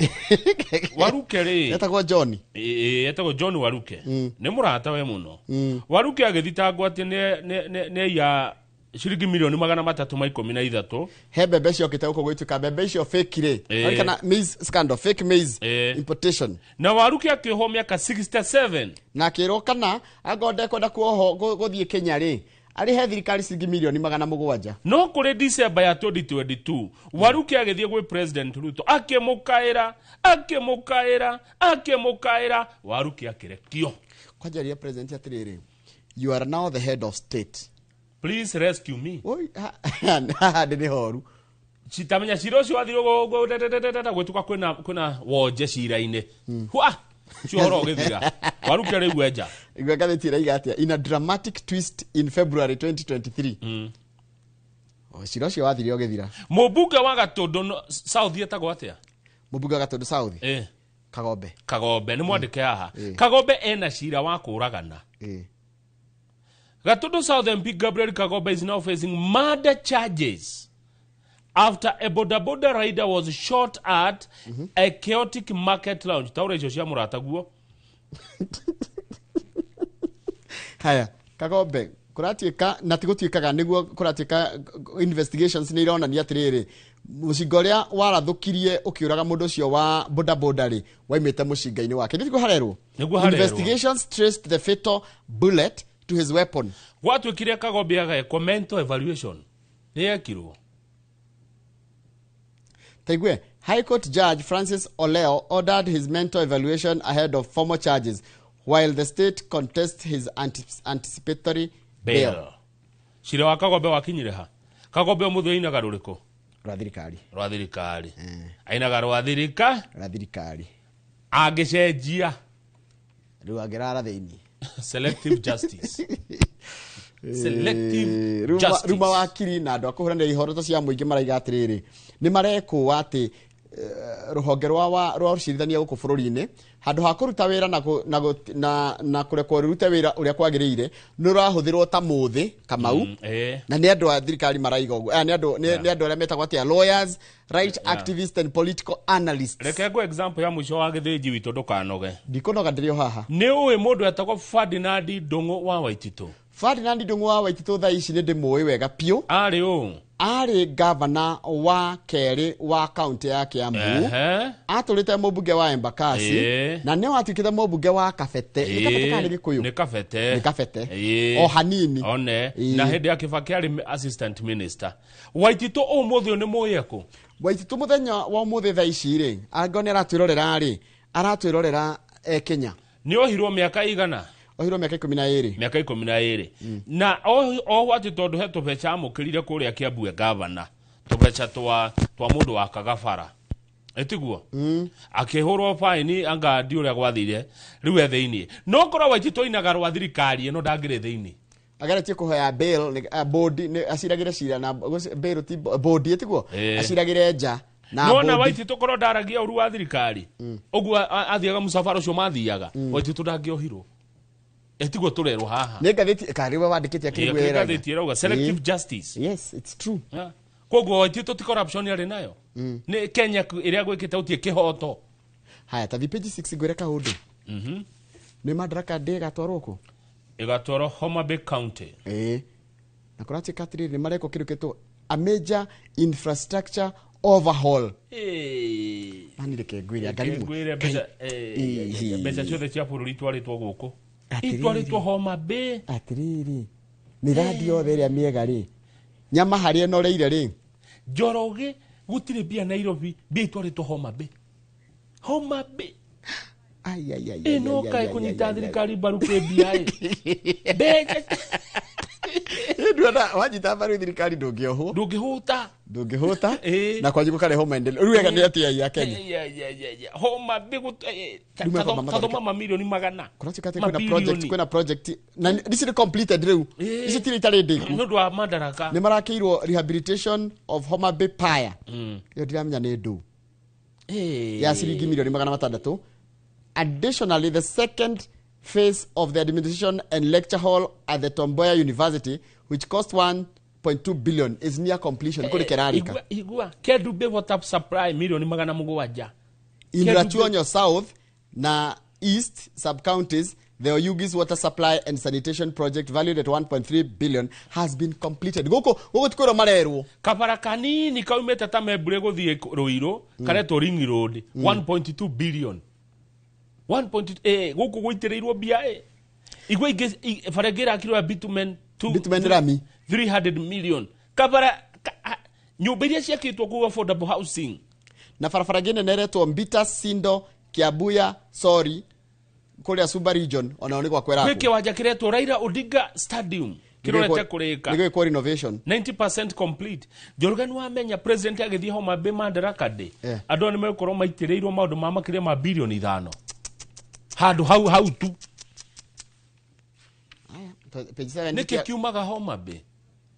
Waruke rĩ, Etagwo John. Ĩ, etagwo John Waruke. Nĩ mũrata we mũno. Waruke agĩthitangwo atĩ nĩ aiya ciringi milioni 313. He mbembe ciokĩte gũkũ gwĩtuĩka mbembe icio fake rĩ. Ĩ. Kana maize scandal, fake maize Ĩ. importation. Na Waruke akĩohwo mĩaka 67. Na akĩrwo kana angorwo ndekwenda kuohwo gũthiĩ Kenya rĩ, arĩhe thirikari ciringi milioni 700. No kũrĩ December ya 2022, Waruke agĩthiĩ gwĩ President Ruto akĩmũkaĩra, akĩmũkaĩra, akĩmũkaĩra, Waruke akĩrekio. Kwanjaria president atĩrĩrĩ, you are now the head of state. Please rescue me. Oi, haha ndĩ nĩ horu. Citamenya cira ũcio wathirwo gwĩtuka kwĩna wonje cira-inĩ. Hwa! Ũcio ũhoro ũgĩthira. Waruke rĩu enja. Igua ngathĩti ĩraiga atĩa? In a dramatic twist in February 2023. O, cira ũcio wathire ũgĩthira. Mũmbunge wa Gatũndũ South etagwo atĩa? Mũmbunge wa Gatũndũ South? Kagombe. Kagombe, nĩ mwandĩke haha. Kagombe ena cira wa kũragana. Gatũndũ South MP Gabriel Kagombe is now facing murder charges after a boda boda rider was shot at a chaotic market lounge. Taura icio cia mũrata guo. Haya, Kagombe, kũratuĩka na ti gũtuĩkaga nĩguo kũratuĩka investigations nĩ ironania atĩrĩrĩ, mũcinga ũrĩa warathũkirie ũkĩũraga mũndũ ũcio wa boda boda rĩ, waimĩte mũcinga-inĩ wake. Nĩguo harerwo? Nĩguo harerwo. Investigations traced the fatal bullet to his weapon. Gwatuĩkire Kagombe agekwo mental evaluation. Nĩ yekirwo. Taigue, High Court Judge Francis Oleo ordered his mental evaluation ahead of formal charges, while the state contests his anticipatory bail. Bail. Cira wa Kagombe wakinyire ha? Kagombe ũmũthĩ ainaga rũrĩkũ? Rwa thirikari. Rwa thirikari. Ainaga rwa thirika? Rwa thirikari. Angĩcenjia. Rĩu angĩrara thĩinĩ. Selective justice. Selective justice. Ruma wakiri na andũ a kũhũranĩra ihoroto cia mũingĩ maraiga atĩrĩrĩ, nĩ marekũa atĩ rũhonge rwa ũcirithania gũkũ bũrũri-inĩ handũ ha kũruta wĩra na kũrekwo rũrute wĩra ũrĩa kwagĩrĩire, nĩ rũrahũthĩrwo ta mũthĩ Kamau. Na nĩ andũ a thirikari maraiga ũguo. Nĩ andũ, nĩ andũ arĩa metagwo atĩa, lawyers, right activists and political analysts. Reke ngwe example ya mũico wa gĩthĩnji witũ ndũkanoge. Ndikũnoga ndĩrĩ o haha. Nĩ ũĩ mũndũ etagwo Ferdinand Ndung'u wa Waititũ? Ferdinand Ndung'u wa Waititũ thaa ici nĩ ndĩmũĩ wega biũ. Arĩ ũ? Arĩ gavana wa kerĩ wa kaunti ya Kiambu. Atũrĩte mũmbunge wa Embakasi. Na nĩ watuĩkĩte mũmbunge wa Kabete. Nĩ Kabete kana nĩ Gĩkũyũ? Nĩ Kabete. Nĩ Kabete. O hanini. One. Na hĩndĩ ya Kibaki arĩ assistant minister. Waititũ ũmũthĩ ũyũ nĩ mũĩ ekũ? Waititũ mũthenya wa ũmũthĩ thaa ici rĩ, angĩkorwo nĩ aratwĩrorera rĩ, aratwĩrorera e Kenya. Nĩ ohirwo mĩaka igana? Ohirwo mĩaka 12. Mĩaka 12. Na oho atĩ tondũ he tũbeca amũkĩrire kũrĩa Kiambu e gavana, tũbeca twa mũndũ wa Kagabara. Ĩtiguo? Akĩhũrwo faini anga ndi ũrĩa gwathire, rĩu e thĩinĩ. No korwo Waititũ ainaga rwa thirikari ĩno ndangĩrĩ thĩinĩ. Ageretie kũhoya bail, nĩ board, nĩ aciragĩre cira na bail ti board, ĩtiguo? Aciragĩre nja na Nona board. Waititũ korwo ndaragia ũru wa thirikari, ũguo athiaga mũcabara ũcio mathiaga, Waititũ ndangĩohirwo. Ĩtiguo tũrerwo haha. Nĩ ngathĩti, karĩ we wandĩkĩte akĩrĩ Ĩ, wĩra. ngathĩti ĩrauga selective justice. Yes, it's true. Koguo Waititũ ti corruption arĩ nayo. Nĩ Kenya ĩrĩa gwĩkĩte gũtirĩ kĩhoto. Haya, ta thiĩ page 6 ngwĩre kaũndũ. Nĩ Madaraka Day ĩgatwarwo kũ? Ĩgatwarwo Homa Bay County. Na kũratuĩka atĩrĩrĩ, nĩ marekwo kĩndũ kĩtwo a major infrastructure overhaul. Mani reke ngwĩre, anga Reke rĩmwe. ngwĩre Ngai. Mbeca ciothe cia bũrũri itwarĩtwo gũkũ. Atĩrĩrĩ. Itwarĩtwo Homa Bay. Atĩrĩrĩ. Mĩradi yothe ĩrĩa mĩega rĩ, nyama harĩa ĩnoreire rĩ. Njoroge gũtirĩ mbia Nairobi, mbia itwarĩtwo Homa Bay. Homa Bay. Ai, ai, ai, ai, Ĩno ai, kaĩ ai, kũnyita ai, ai, thirikari mbaru kwĩ mbia ĩ. Mbeca ai. Nduona wanyita mbaru thirikari ndũngĩohwo. Ndũngĩhũta. Ndũngĩhũta. Ĩĩ. Na kwanyu gũkarehwo maendeleo. Rĩu wega nĩ atĩa ya Kenya? Homa Bay Rĩu mekũamba ta thoma mathondeke- mamirioni magana. Kũratuĩka atĩ kwĩna project, kwĩna project na ici nĩ completed rĩu. Ĩĩ. Ici tirĩ itarĩ ndĩku. Nĩ ũndũ wa madaraka. Nĩ marakĩirwo rehabilitation of Homa Bay Pier. Ĩyo ndiramenya nĩ ndũ. Ya ciringi milioni 600. Additionally, the second phase of the administration and lecture hall at the Tomboya University, which cost 1.2 billion, is near completion. Kũrĩ kerarika. Igua Kendu Bay water supply milioni 700. In Kendu Bay- Rachuonyo South na East sub-counties, the Oyugis water supply and sanitation project valued at 1.3 billion has been completed. Gũkũ gũkũ ti kwĩrwo marerwo. Kabara kanini kaumĩte ta Membure gũthiĩ Ruiru karetwo Ring Road, 1.2 billion, 1.2 gũkũ gũitĩrĩirwo mbia igua ingĩ bara ĩngĩ ĩrakirwo ya bitumen Bitumen rami. 300 million kabara nyũmba iria ciakĩtwo kũu affordable housing. Na barabara ĩngĩ nene ĩretwo Mbita Sindo Kiabuya Sori kũrĩa Suba region, onao nĩ gwakwo Gwĩ ĩrakwo. kĩwanja kĩretwo Raila Odinga Stadium kĩrorete kũrĩka. Nĩ gwĩkwo renovation. 90% complete. Njoroge, nĩ wamenya president agĩthiĩ Homa Bay Madaraka Day, andũ aya nĩ megũkorwo maitĩrĩirwo maũndũ ma makĩria ma bilioni 5 handũ hau hau tu. Page 7. Nĩkĩ kiumaga Homa Bay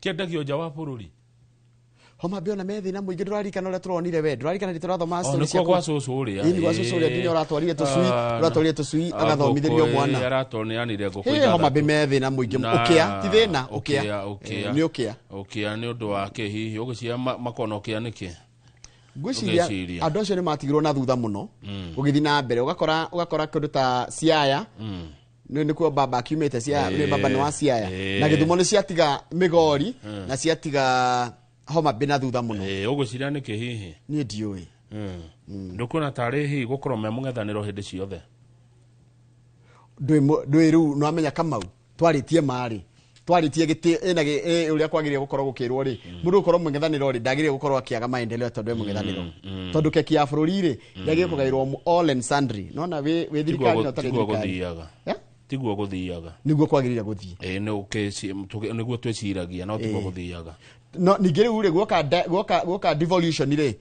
kĩendagio nja wa bũrũri? Homa Bay ona me thĩna mũingĩ. Ndũraririkana ũrĩa tũronire we? Ndũraririkana rĩ tũrathoma O, story nĩkuo cia gwa cũcũ ũrĩa. Ĩĩ, nĩ gwa cũcũ ũrĩa nginya ũratwarire tũcui, ũratwarire tũcui agathomithĩrio mwana. Aratoneanire ngũkũ Hĩ, Homa Bay me thĩna mũingĩ. Ũkĩa ti thĩna, ũkĩa. Ũkĩa. Nĩ ũkĩa. Ũkĩa nĩ ũndũ wa kĩ hihi ũgĩciria makona ũkĩa nĩkĩ? Ngwĩciria Ũgeciria. andũ acio nĩ matigirwo na thutha mũno gũgĩthiĩ na mbere. Ũgakora kĩndũ ta Siaya nĩ nĩkuo baba akiumĩte. Siaya nĩ baba nĩ wa Siaya. Na Gĩthumo nĩ ciatiga Migori na ciatiga Homa Bay na thutha mũno. Ũgwĩciria nĩkĩ hihi? Niĩ ndiũĩ. Ndũkuona tarĩ hihi gũkorwo me mũng'ethanĩro hĩndĩ ciothe? Ndwĩ rĩu nĩwamenya Kamau twarĩtie marĩ twarĩtie gĩtĩ ĩna ũrĩa kwagĩrĩire gũkorwo gũkĩrwo rĩ, mũndũ gũkorwo mũng'ethanĩro rĩ, ndagĩrĩire gũkorwo akĩaga maendeleo tondũ e mũng'ethanĩro, tondũ keki ya bũrũri rĩ yagĩrĩire kũgaĩrwo all and sundry. Nona wĩ thirikari na ũtarĩ Tiguo thirikari. gũthiaga. Yeah? Tiguo gũthiaga. Nĩguo kwagĩrĩire gũthiĩ. Ĩĩ, nĩguo twĩciragia, no tiguo gũthiaga. No ningĩ rĩu rĩ, guoka devolution rĩ,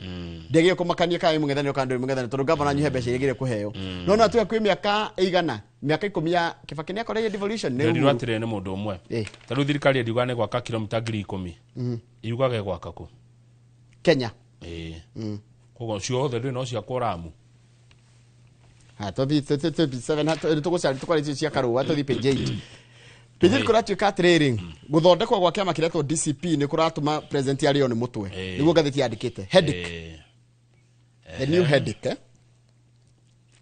ndĩagĩrĩire kũmakania kana wĩ mũng'ethanĩro kana ndũrĩ mũng'ethanĩro, tondũ gavana nyuhe mbeca iria agĩrĩire kũheo. No tuge kwĩ mĩaka ĩigana, mĩaka 10 ya Kibaki nĩ akoreire devolution nĩ Nderirwo Uhuru. atĩrĩrĩ nĩ mũndũ ũmwe. Ta rĩu thirikari ĩndiugaga nĩ gwaka kilomita 10,000, yugaga ĩgwaka kũ? Kenya. Ĩĩ, koguo ciothe ndũĩ no ciakwo Ramu. Ha, tũthiĩ page 7, tũgũcaria tũkwarĩtie cia Karũa. Tũthiĩ page 8. Page 8 kũratuĩka atĩrĩrĩ, gũthondekwo gwa kĩama kĩretwo DCP nĩ kũratũma president arĩo nĩ mũtwe. Nĩguo ngathĩti yandĩkĩte, headache. The new headache, eh?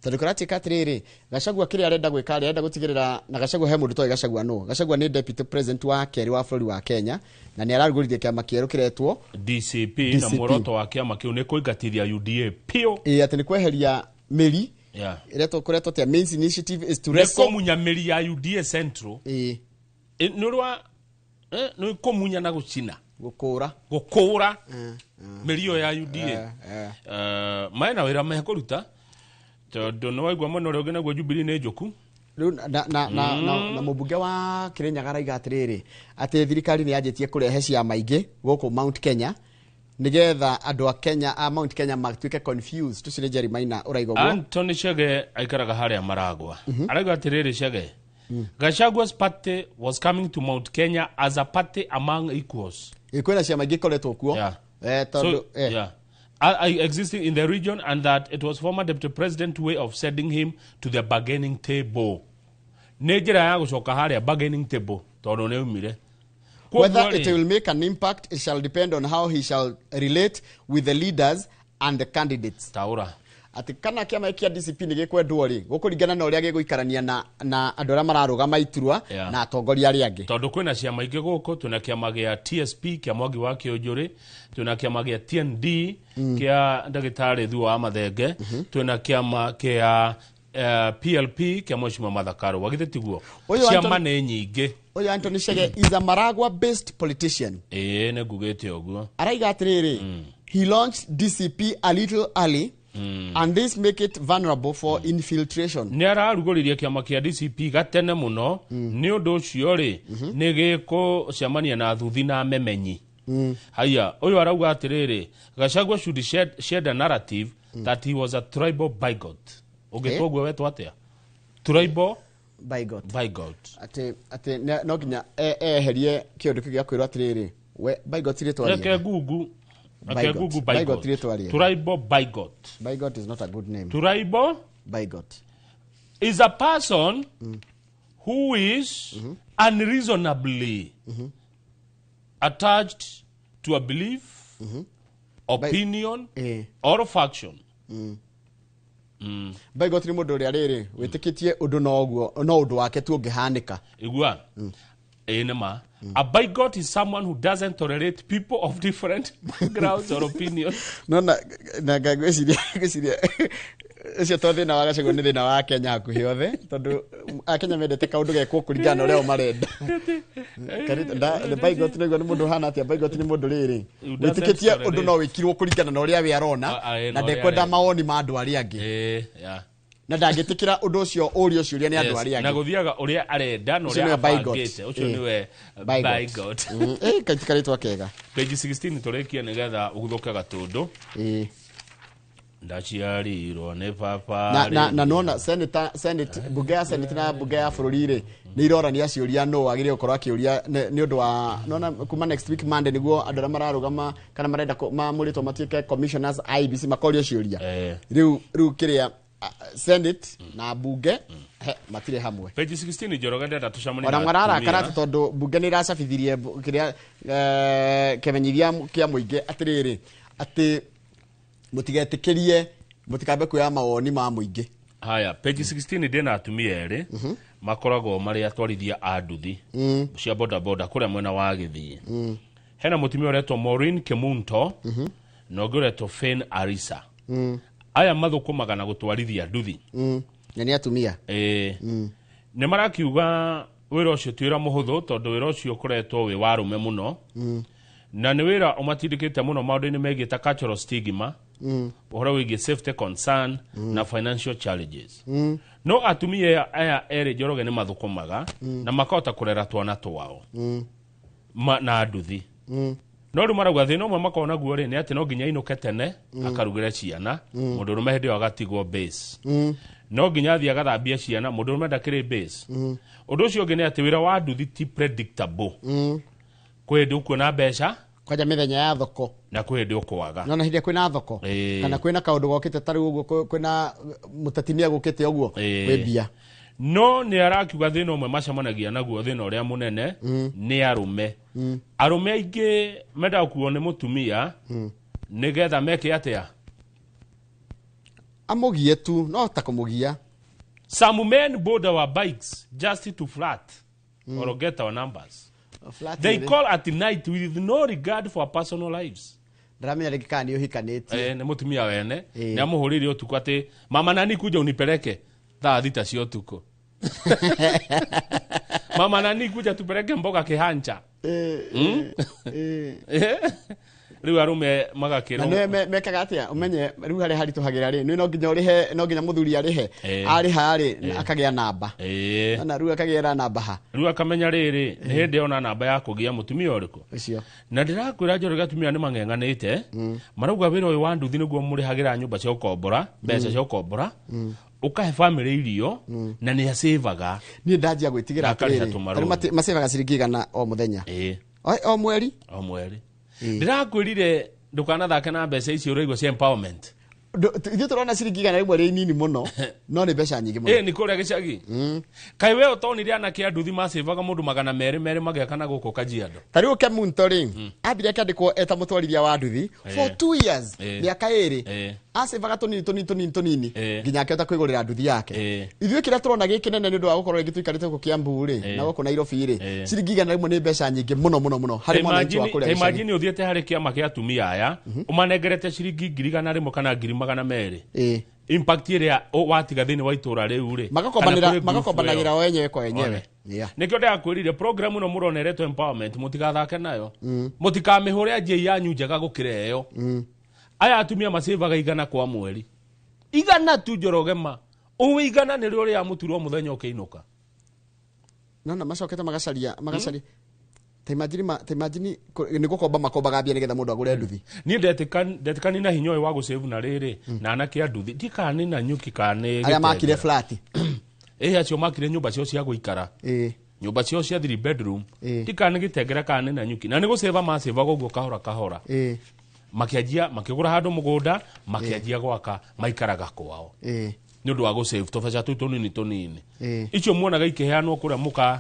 Tondũ kũratuĩka atĩrĩrĩ, Gachagua kĩrĩa arenda gwĩka rĩ, arenda gũtigĩrĩra na Gachagua he mũndũ toĩ Gachagua nũ. Gachagua nĩ deputy president wa kerĩ wa bũrũri wa Kenya na nĩ ararugũririe kĩama kĩerũ kĩretwo DCP, na DCP. muoroto wa kĩama kĩu nĩ kũingatithia UDA piũ. Ĩ, atĩ nĩ kweheria mĩri ĩretwo, kũretwo atĩa, main initiative is to Nĩ wrestle kũmunya mĩri ya UDA Central. Nĩ ũrĩa nĩ kũmunya na gũcina. Gũkũra. Gũkũra mĩri ĩyo ya UDA. Mena wĩra mekũruta tondũ nĩ waigua mwena ũrĩa ũngĩ naguo Jubilee nĩ njũku. Rĩu na mũmbunge wa Kirinyaga araiga atĩrĩrĩ, atĩ thirikari nĩ yanjĩtie kũrehe ciama ingĩ gũkũ Mount Kenya nĩgetha andũ a Kenya a Mount Kenya matuĩke confused. Ũcio nĩ Jerry Maina ũraiga ũguo. Anthony Chege aikaraga harĩa Maragwa. Arauga atĩrĩrĩ, Chege, Gachagua's party was coming to Mount Kenya as a party among equals. Ĩ, kwĩna ciama ingĩ ikoretwo kuo. Tondũ So, yeah. Existing in the region, and that it was former deputy president way of sending him to the bargaining table. Nĩ njĩra ya gũcoka harĩa bargaining table tondũ nĩ umire. Whether it will make an impact, it shall depend on how he shall relate with the leaders and the candidates. Taura. Atĩ kana kĩama gĩkĩ kĩa DCP nĩ gĩkwendwo rĩ, gũkũringana na ũrĩa gĩgũikarania na andũ arĩa mararũgama iturwa na atongoria arĩa angĩ. Tondũ kwĩna ciama ingĩ gũkũ, twĩna kĩama gĩa TSP kĩa Mwangi wa Kĩũnjũrĩ, twĩna kĩama gĩa TND kĩa ndagĩtarĩ Thuo wa Mathenge, twĩna kĩama kĩa PLP kĩa Mheshimiwa Martha Karua. Githĩ tiguo? Ũyũ Ciama nĩ nyingĩ. Ũyũ Anthony Chege is a Maragua based politician. Ĩĩ, nĩ ngugĩte ũguo. Araiga atĩrĩrĩ, he launched DCP a little early and this make it vulnerable for infiltration. Nĩ ararugũririe kĩama kĩa DCP gatene mũno, nĩ ũndũ ũcio rĩ, nĩ gĩkũcemania na thuthi na memenyi. Haya, ũyũ arauga atĩrĩrĩ, Gachagua should shed a narrative that he was a tribal bigot. Ũngĩtwo ũguo wetwo atĩa? Tribal Bigot. Bigot. Atĩ no nginya eherie kĩũndũ kĩu gĩa kwĩrwo atĩrĩrĩ, we bigot rĩtwa Reke rĩega. gugu, reke Bigot. gugu. Bigot Bigot. rĩtwa rĩega. Tribal bigot. Bigot is not a good name. Tribal Bigot is a person who is unreasonably attached to a belief, opinion, or faction. Bigot nĩ mũndũ ũrĩa rĩrĩ wĩtĩkĩtie ũndũ no ũguo no ũndũ wake tu ũngĩhanĩka. Igua. Ĩĩ, nĩ ma. A bigot is someone who doesn't tolerate people of different backgrounds or opinions. No na ngwĩciria ũcio to thĩna wa Gachagua, nĩ thĩna wa Kenya hakuhĩ othe, tondũ Akenya mendete kaũndũ gekwo kũringana na ũrĩa o marenda. Bigot nĩguo nĩ mũndũ ũhana atĩa? Bigot nĩ mũndũ rĩrĩ Who doesn't wĩtĩkĩtie ũndũ tolerate. no wĩkirwo kũringana na ũrĩa we arona, Ah, na na ũrĩa ndekwenda arenda. mawoni ma andũ arĩa angĩ, na ndangĩtĩkĩra ũndũ ũcio ũrio ciũria nĩ andũ arĩa Na angĩ. gũthiaga ũrĩa arenda na Ũcio ũrĩa nĩwe bigot. abangĩte. Ũcio nĩwe Bigot. bigot. Kaiti karĩtwa kega. Page 16 tũrĩkie nĩgetha ũguthũke gatũndũ. Ndaciarirwo nĩ baba. Na nona senator, senate, bunge ya senate na bunge ya bũrũri rĩ, nĩ irorania ciũria nũ wagĩrĩire gũkorwo akĩũria nĩ ũndũ wa nona kuma next week Monday nĩguo andũ arĩa mararũgama kana marenda mamũrĩtwo matuĩke commissioners IEBC makorio ciũria. Rĩu kĩrĩa senate na bunge he, matirĩ hamwe. Page 16, Njoroge, ndenda tũcemanie Ona na mararakara atumia. atĩ tondũ bunge nĩ ĩracabithirie kĩrĩa kĩmenyithia kĩa mũingĩ atĩrĩrĩ, atĩ mũtigetĩkĩrie, mũtikambe kuoya mawoni ma mũingĩ. Haya, page 16, ndĩna atumia erĩ makoragwo marĩ atwarithia a nduthi cia bodaboda kũrĩa mwena wa Gĩthii. Hena mũtumia ũretwo Maureen Kemunto na ũngĩ ũretwo Fane Arisa. Aya mathũkũmaga na gũtwarithia nduthi. Na nĩ atumia. Ĩĩ, nĩ marakiuga wĩra ũcio ti wĩra mũhũthũ, tondũ wĩra ũcio ũkoretwo wĩ wa arũme mũno, na nĩ wĩra ũmatindĩkĩte mũno maũndũ-inĩ megiĩ ta cultural stigma, ũhoro wĩgiĩ safety concern na financial challenges. No atumia aya erĩ, Njoroge, nĩ mathũkũmaga na makahota kũrera twana twao na nduthi. No rĩu marauga thĩna ũmwe makoragwo naguo rĩ, nĩ atĩ no nginya ainũke tene akarugĩre ciana, mũndũ ũrũme hĩndĩ ĩyo agatigwo base. No nginya athiĩ agathambie ciana, mũndũ ũrũme ndakĩrĩ base. Ũndũ ũcio ũngĩ nĩ atĩ wĩra wa nduthi ti predictable. Kwĩ hĩndĩ ũkuona mbeca, kwanja mĩthenya ya thoko, na kwĩ hĩndĩ ũkwaga. Nona hĩndĩ ĩrĩa kwĩna thoko kana kwĩna kaũndũ gokĩte ta rĩu ũguo, kwĩna mũteti nĩ agũkĩte ũguo, kwĩ mbia. No nĩ arakiuga thĩna ũmwe macemanagia naguo, thĩna ũrĩa mũnene, nĩ arũme. Arũme aingĩ mendaga gũkuo nĩ mũtumia nĩgetha meke atĩa? Amũgie tu, no ta kũmũgia. Some men board our bikes just to flirt or get our numbers. Flat They rĩ, call at night with no regard for our personal lives. Ndaramenya rĩngĩ kana nĩ ũhikanĩtie. Nĩ mũtumia wene. Nĩ amũhũrĩire ũtukũ atĩ, "Mama nani, kuja unipeleke," thaa 6 cia ũtukũ, "Mama nani, kuja tupeleke mboga Kihancha." Rĩu arũme Na magakĩrwo. nĩ mekaga atĩa? Ũmenye rĩu harĩa haritũhagĩra rĩ, nĩ no nginya ũrĩhe, no nginya mũthuri arĩhe. Arĩha rĩ, akagĩa namba. Na rĩu akagĩra namba ha? Rĩu akamenya rĩrĩ, nĩ hĩndĩ ona namba ya kũgia mũtumia ũrĩkũ. Ũcio. Na ndĩrakwĩra, Njoroge, atumia nĩ mang'eng'anĩte. Marauga wĩra ũyũ wa nduthi nĩguo mũrĩhagĩra nyũmba cia gũkombora, mbeca cia gũkombora, ũkahe bamĩrĩ irio, na nĩ acĩvaga. Niĩ ndanjia gwĩtigĩra Na akarĩha atĩrĩrĩ, tũmarũni. tarĩu macevaga ciringi 100 o mũthenya? Ĩĩ. O mweri? O mweri. Ndĩrakwĩrire ndũkanathake na mbeca icio ũraigua cia empowerment. Ithuĩ tũrona ciringi 100 rĩ nini mũno, no nĩ mbeca nyingĩ mũno. Ĩ, nĩ kũrĩa gĩcagi. Kaĩ we ũtonire anake a nduthi macĩvaga mũndũ 200 200 magĩaka na gũkũ Kajiado? Ta rĩu Kemunto rĩ, ambire akĩandĩkwo eta mũtwarithia wa nduthi for 2 years, mĩaka 2, acevaga tũnini tũnini tũnini tũnini nginya akĩhota kwĩgũrĩra nduthi yake. Ithuĩ kĩrĩa tũrona gĩ kĩnene nĩ ũndũ wa gũkorwo rĩngĩ tũikarĩte gũkũ Kiambu rĩ na gũkũ Nairobi rĩ, ciringi 100 nĩ mbeca nyingĩ mũno mũno mũno harĩ mwananchi wa kũrĩa gĩcagi. Imagine ũthiĩte harĩ kĩama kĩa atumia aya, ũmanengerete ciringi 100,000 kana 200,000. Impact ĩrĩa watiga thĩinĩ wa itũra rĩu rĩ, Magakombanĩra, kana kũrĩ group magakombanagĩra ĩyo. o enyewe kwa enyewe. One. Yeah. Nĩkĩo ndĩrakwĩrire program ĩno mũrona ĩretwo empowerment, mũtigathake nayo, mũtikamĩhũre anjia yanyu njega gũkĩra ĩyo. Aya atumia macĩvaga 100 kwa mweri, 100 tu, Njoroge ma ũũ, 100 nĩrĩo ũrĩa mũturwo mũthenya ũkĩinũka. Nona macokete magacaria magacaria, ta imagine ta imagine nĩ gũkomba makombaga mbia nĩgetha mũndũ agũre nduthi. Niĩ ndetĩkani na hinya ũyũ wa gũcĩvu na rĩrĩ na anake a nduthi, ndi kana nĩ Nanyuki kana nĩ Arĩa makire Gĩtengera. flat. Ĩ, acio makire nyũmba ciao cia gũikara, nyũmba ciao cia three bedroom, ti kana nĩ Gĩtengera kana nĩ Nanyuki, na nĩ gũcĩva macĩvaga ũguo kahora kahora, makĩanjia makĩgũra handũ mũgũnda, makĩanjia gwaka, maikaraga kwao nĩ ũndũ wa gũsave tũbeca tũu tũnini tũnini. Icio muonaga ikĩheanwo kũrĩa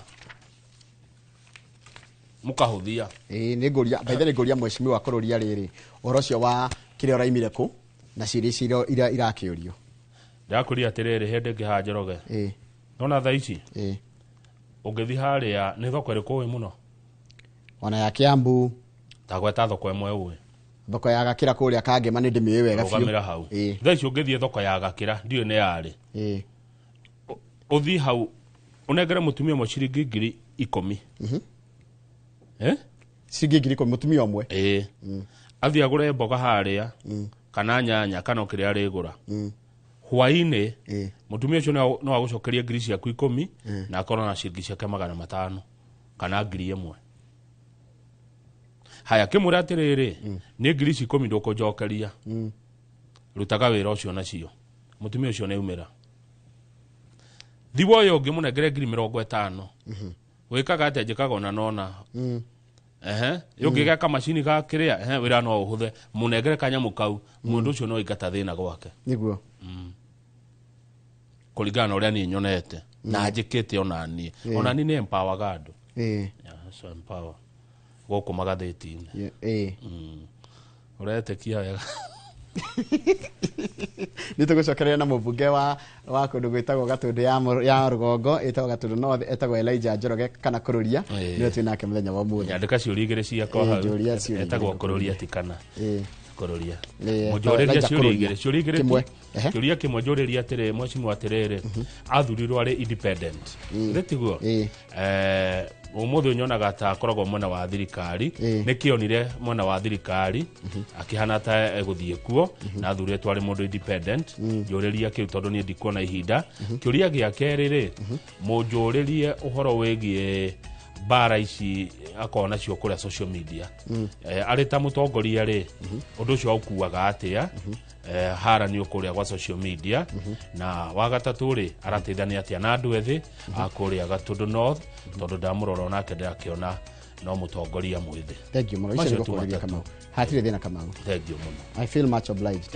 mũkahũthia. Ĩĩ, nĩ ngũria baitha, nĩ ngũria mheshimiwa kũrũria rĩrĩ ũhoro ũcio wa kĩrĩa ũraimire kũ na ciũria icio irakĩũrio. Ndĩrakũria atĩrĩrĩ, hĩndĩ ĩngĩ haha, Njoroge, nona thaa ici ũngĩthiĩ harĩa nĩ thoko ĩrĩkũ ũĩ mũno? Ona ya Kiambu. Tagweta thoko ĩmwe ũĩ. Thoko ya Gakĩra kũrĩa Kangema nĩ ndĩmĩũĩ wega biũ. Rũgamĩra hau. Thaa ici ũngĩthiĩ thoko ya Gakĩra, ndiũĩ nĩ yarĩ, ũthiĩ hau ũnengere mũtumia ũmwe ciringi 10,000. Eh? Ciringi 10,000 mũtumia ũmwe? Ĩĩ, athiĩ agũre mboga harĩa kana nyanya kana o kĩrĩa arĩgũra hwainĩ, mũtumia ũcio no agũcokerie ngiri ciaku 10 na akorwo na ciringi ciake 500 kana 1,000. Haya, kĩmwĩre atĩrĩrĩ, nĩ ngiri ici 10 ndũkũnjokeria, rutaga wĩra ũcio nacio. Mũtumia ũcio nĩ aumĩra thiwa ũyũ ũngĩ, mũnengere ngiri 50. Wĩkaga atĩa? Njĩkaga ona nona. Ehe, ũngĩgeka kamacini ga kĩrĩa, ehe, wĩra no ũhũthe, mũnengere kanyamũ kau, mũndũ ũcio no aingata thĩna gwake. Kũringana na ũrĩa niĩ nyonete na njĩkĩte onaniĩ, onaniĩ nĩ empowerga andũ. Yeah, so empower gũkũ magathĩti-inĩ. Ũretĩkia wega. Nĩ tũgũcokereria na mũmbunge wa kũndũ gwĩtagwo Gatũndũ ya rũgongo, ĩtagwo Gatũndũ North, etagwo Elijah Njoroge kana Kũrũria. Nĩwe twĩ nake mũthenya wa ũmũthĩ. Nyandĩka ciũria igĩrĩ ciakwa hau. Njũria ciũria Etagwo igĩrĩ. Kũrũria ti kana Kũrũria. Mũnjũrĩrie Elijah ciũria Kũrũria. igĩrĩ, ciũria igĩrĩ Kĩmwe. tu. Kĩũria kĩmwe njũrĩrie atĩrĩ, mheshimiwa, atĩrĩrĩ, athurirwo arĩ independent, githĩ tiguo? Ũmũthĩ nyonaga ta akoragwo mwena wa thirikari. Nĩ kĩonire mwena wa thirikari akĩhana ta egũthiĩ kuo na athurĩtwo arĩ mũndũ independent. Njũrĩria kĩu tondũ niĩ ndikuona ihinda. Kĩũria gĩa kerĩ rĩ, mũnjũrĩrie ũhoro wĩgiĩ mbara ici akorwo nacio kũrĩa social media. Arĩ ta mũtongoria rĩ, ũndũ ũcio aukuaga atĩa, haranio kũrĩa gwa social media? Na wa gatatũ rĩ, arateithania atĩa na andũ ethĩ a kũrĩa Gatũndũ North, tondũ ndamũrora onake ndĩrakĩona no mũtongoria mwĩthĩ. Thank you mũno. Icio Macio nĩ tu gũkũrĩria. matatũ. Kamau, hatirĩ thĩna, Kamau. Thank you mũno. I feel much obliged.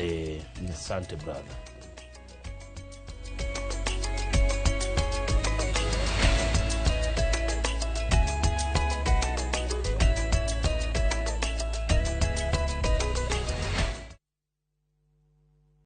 Asante, brother.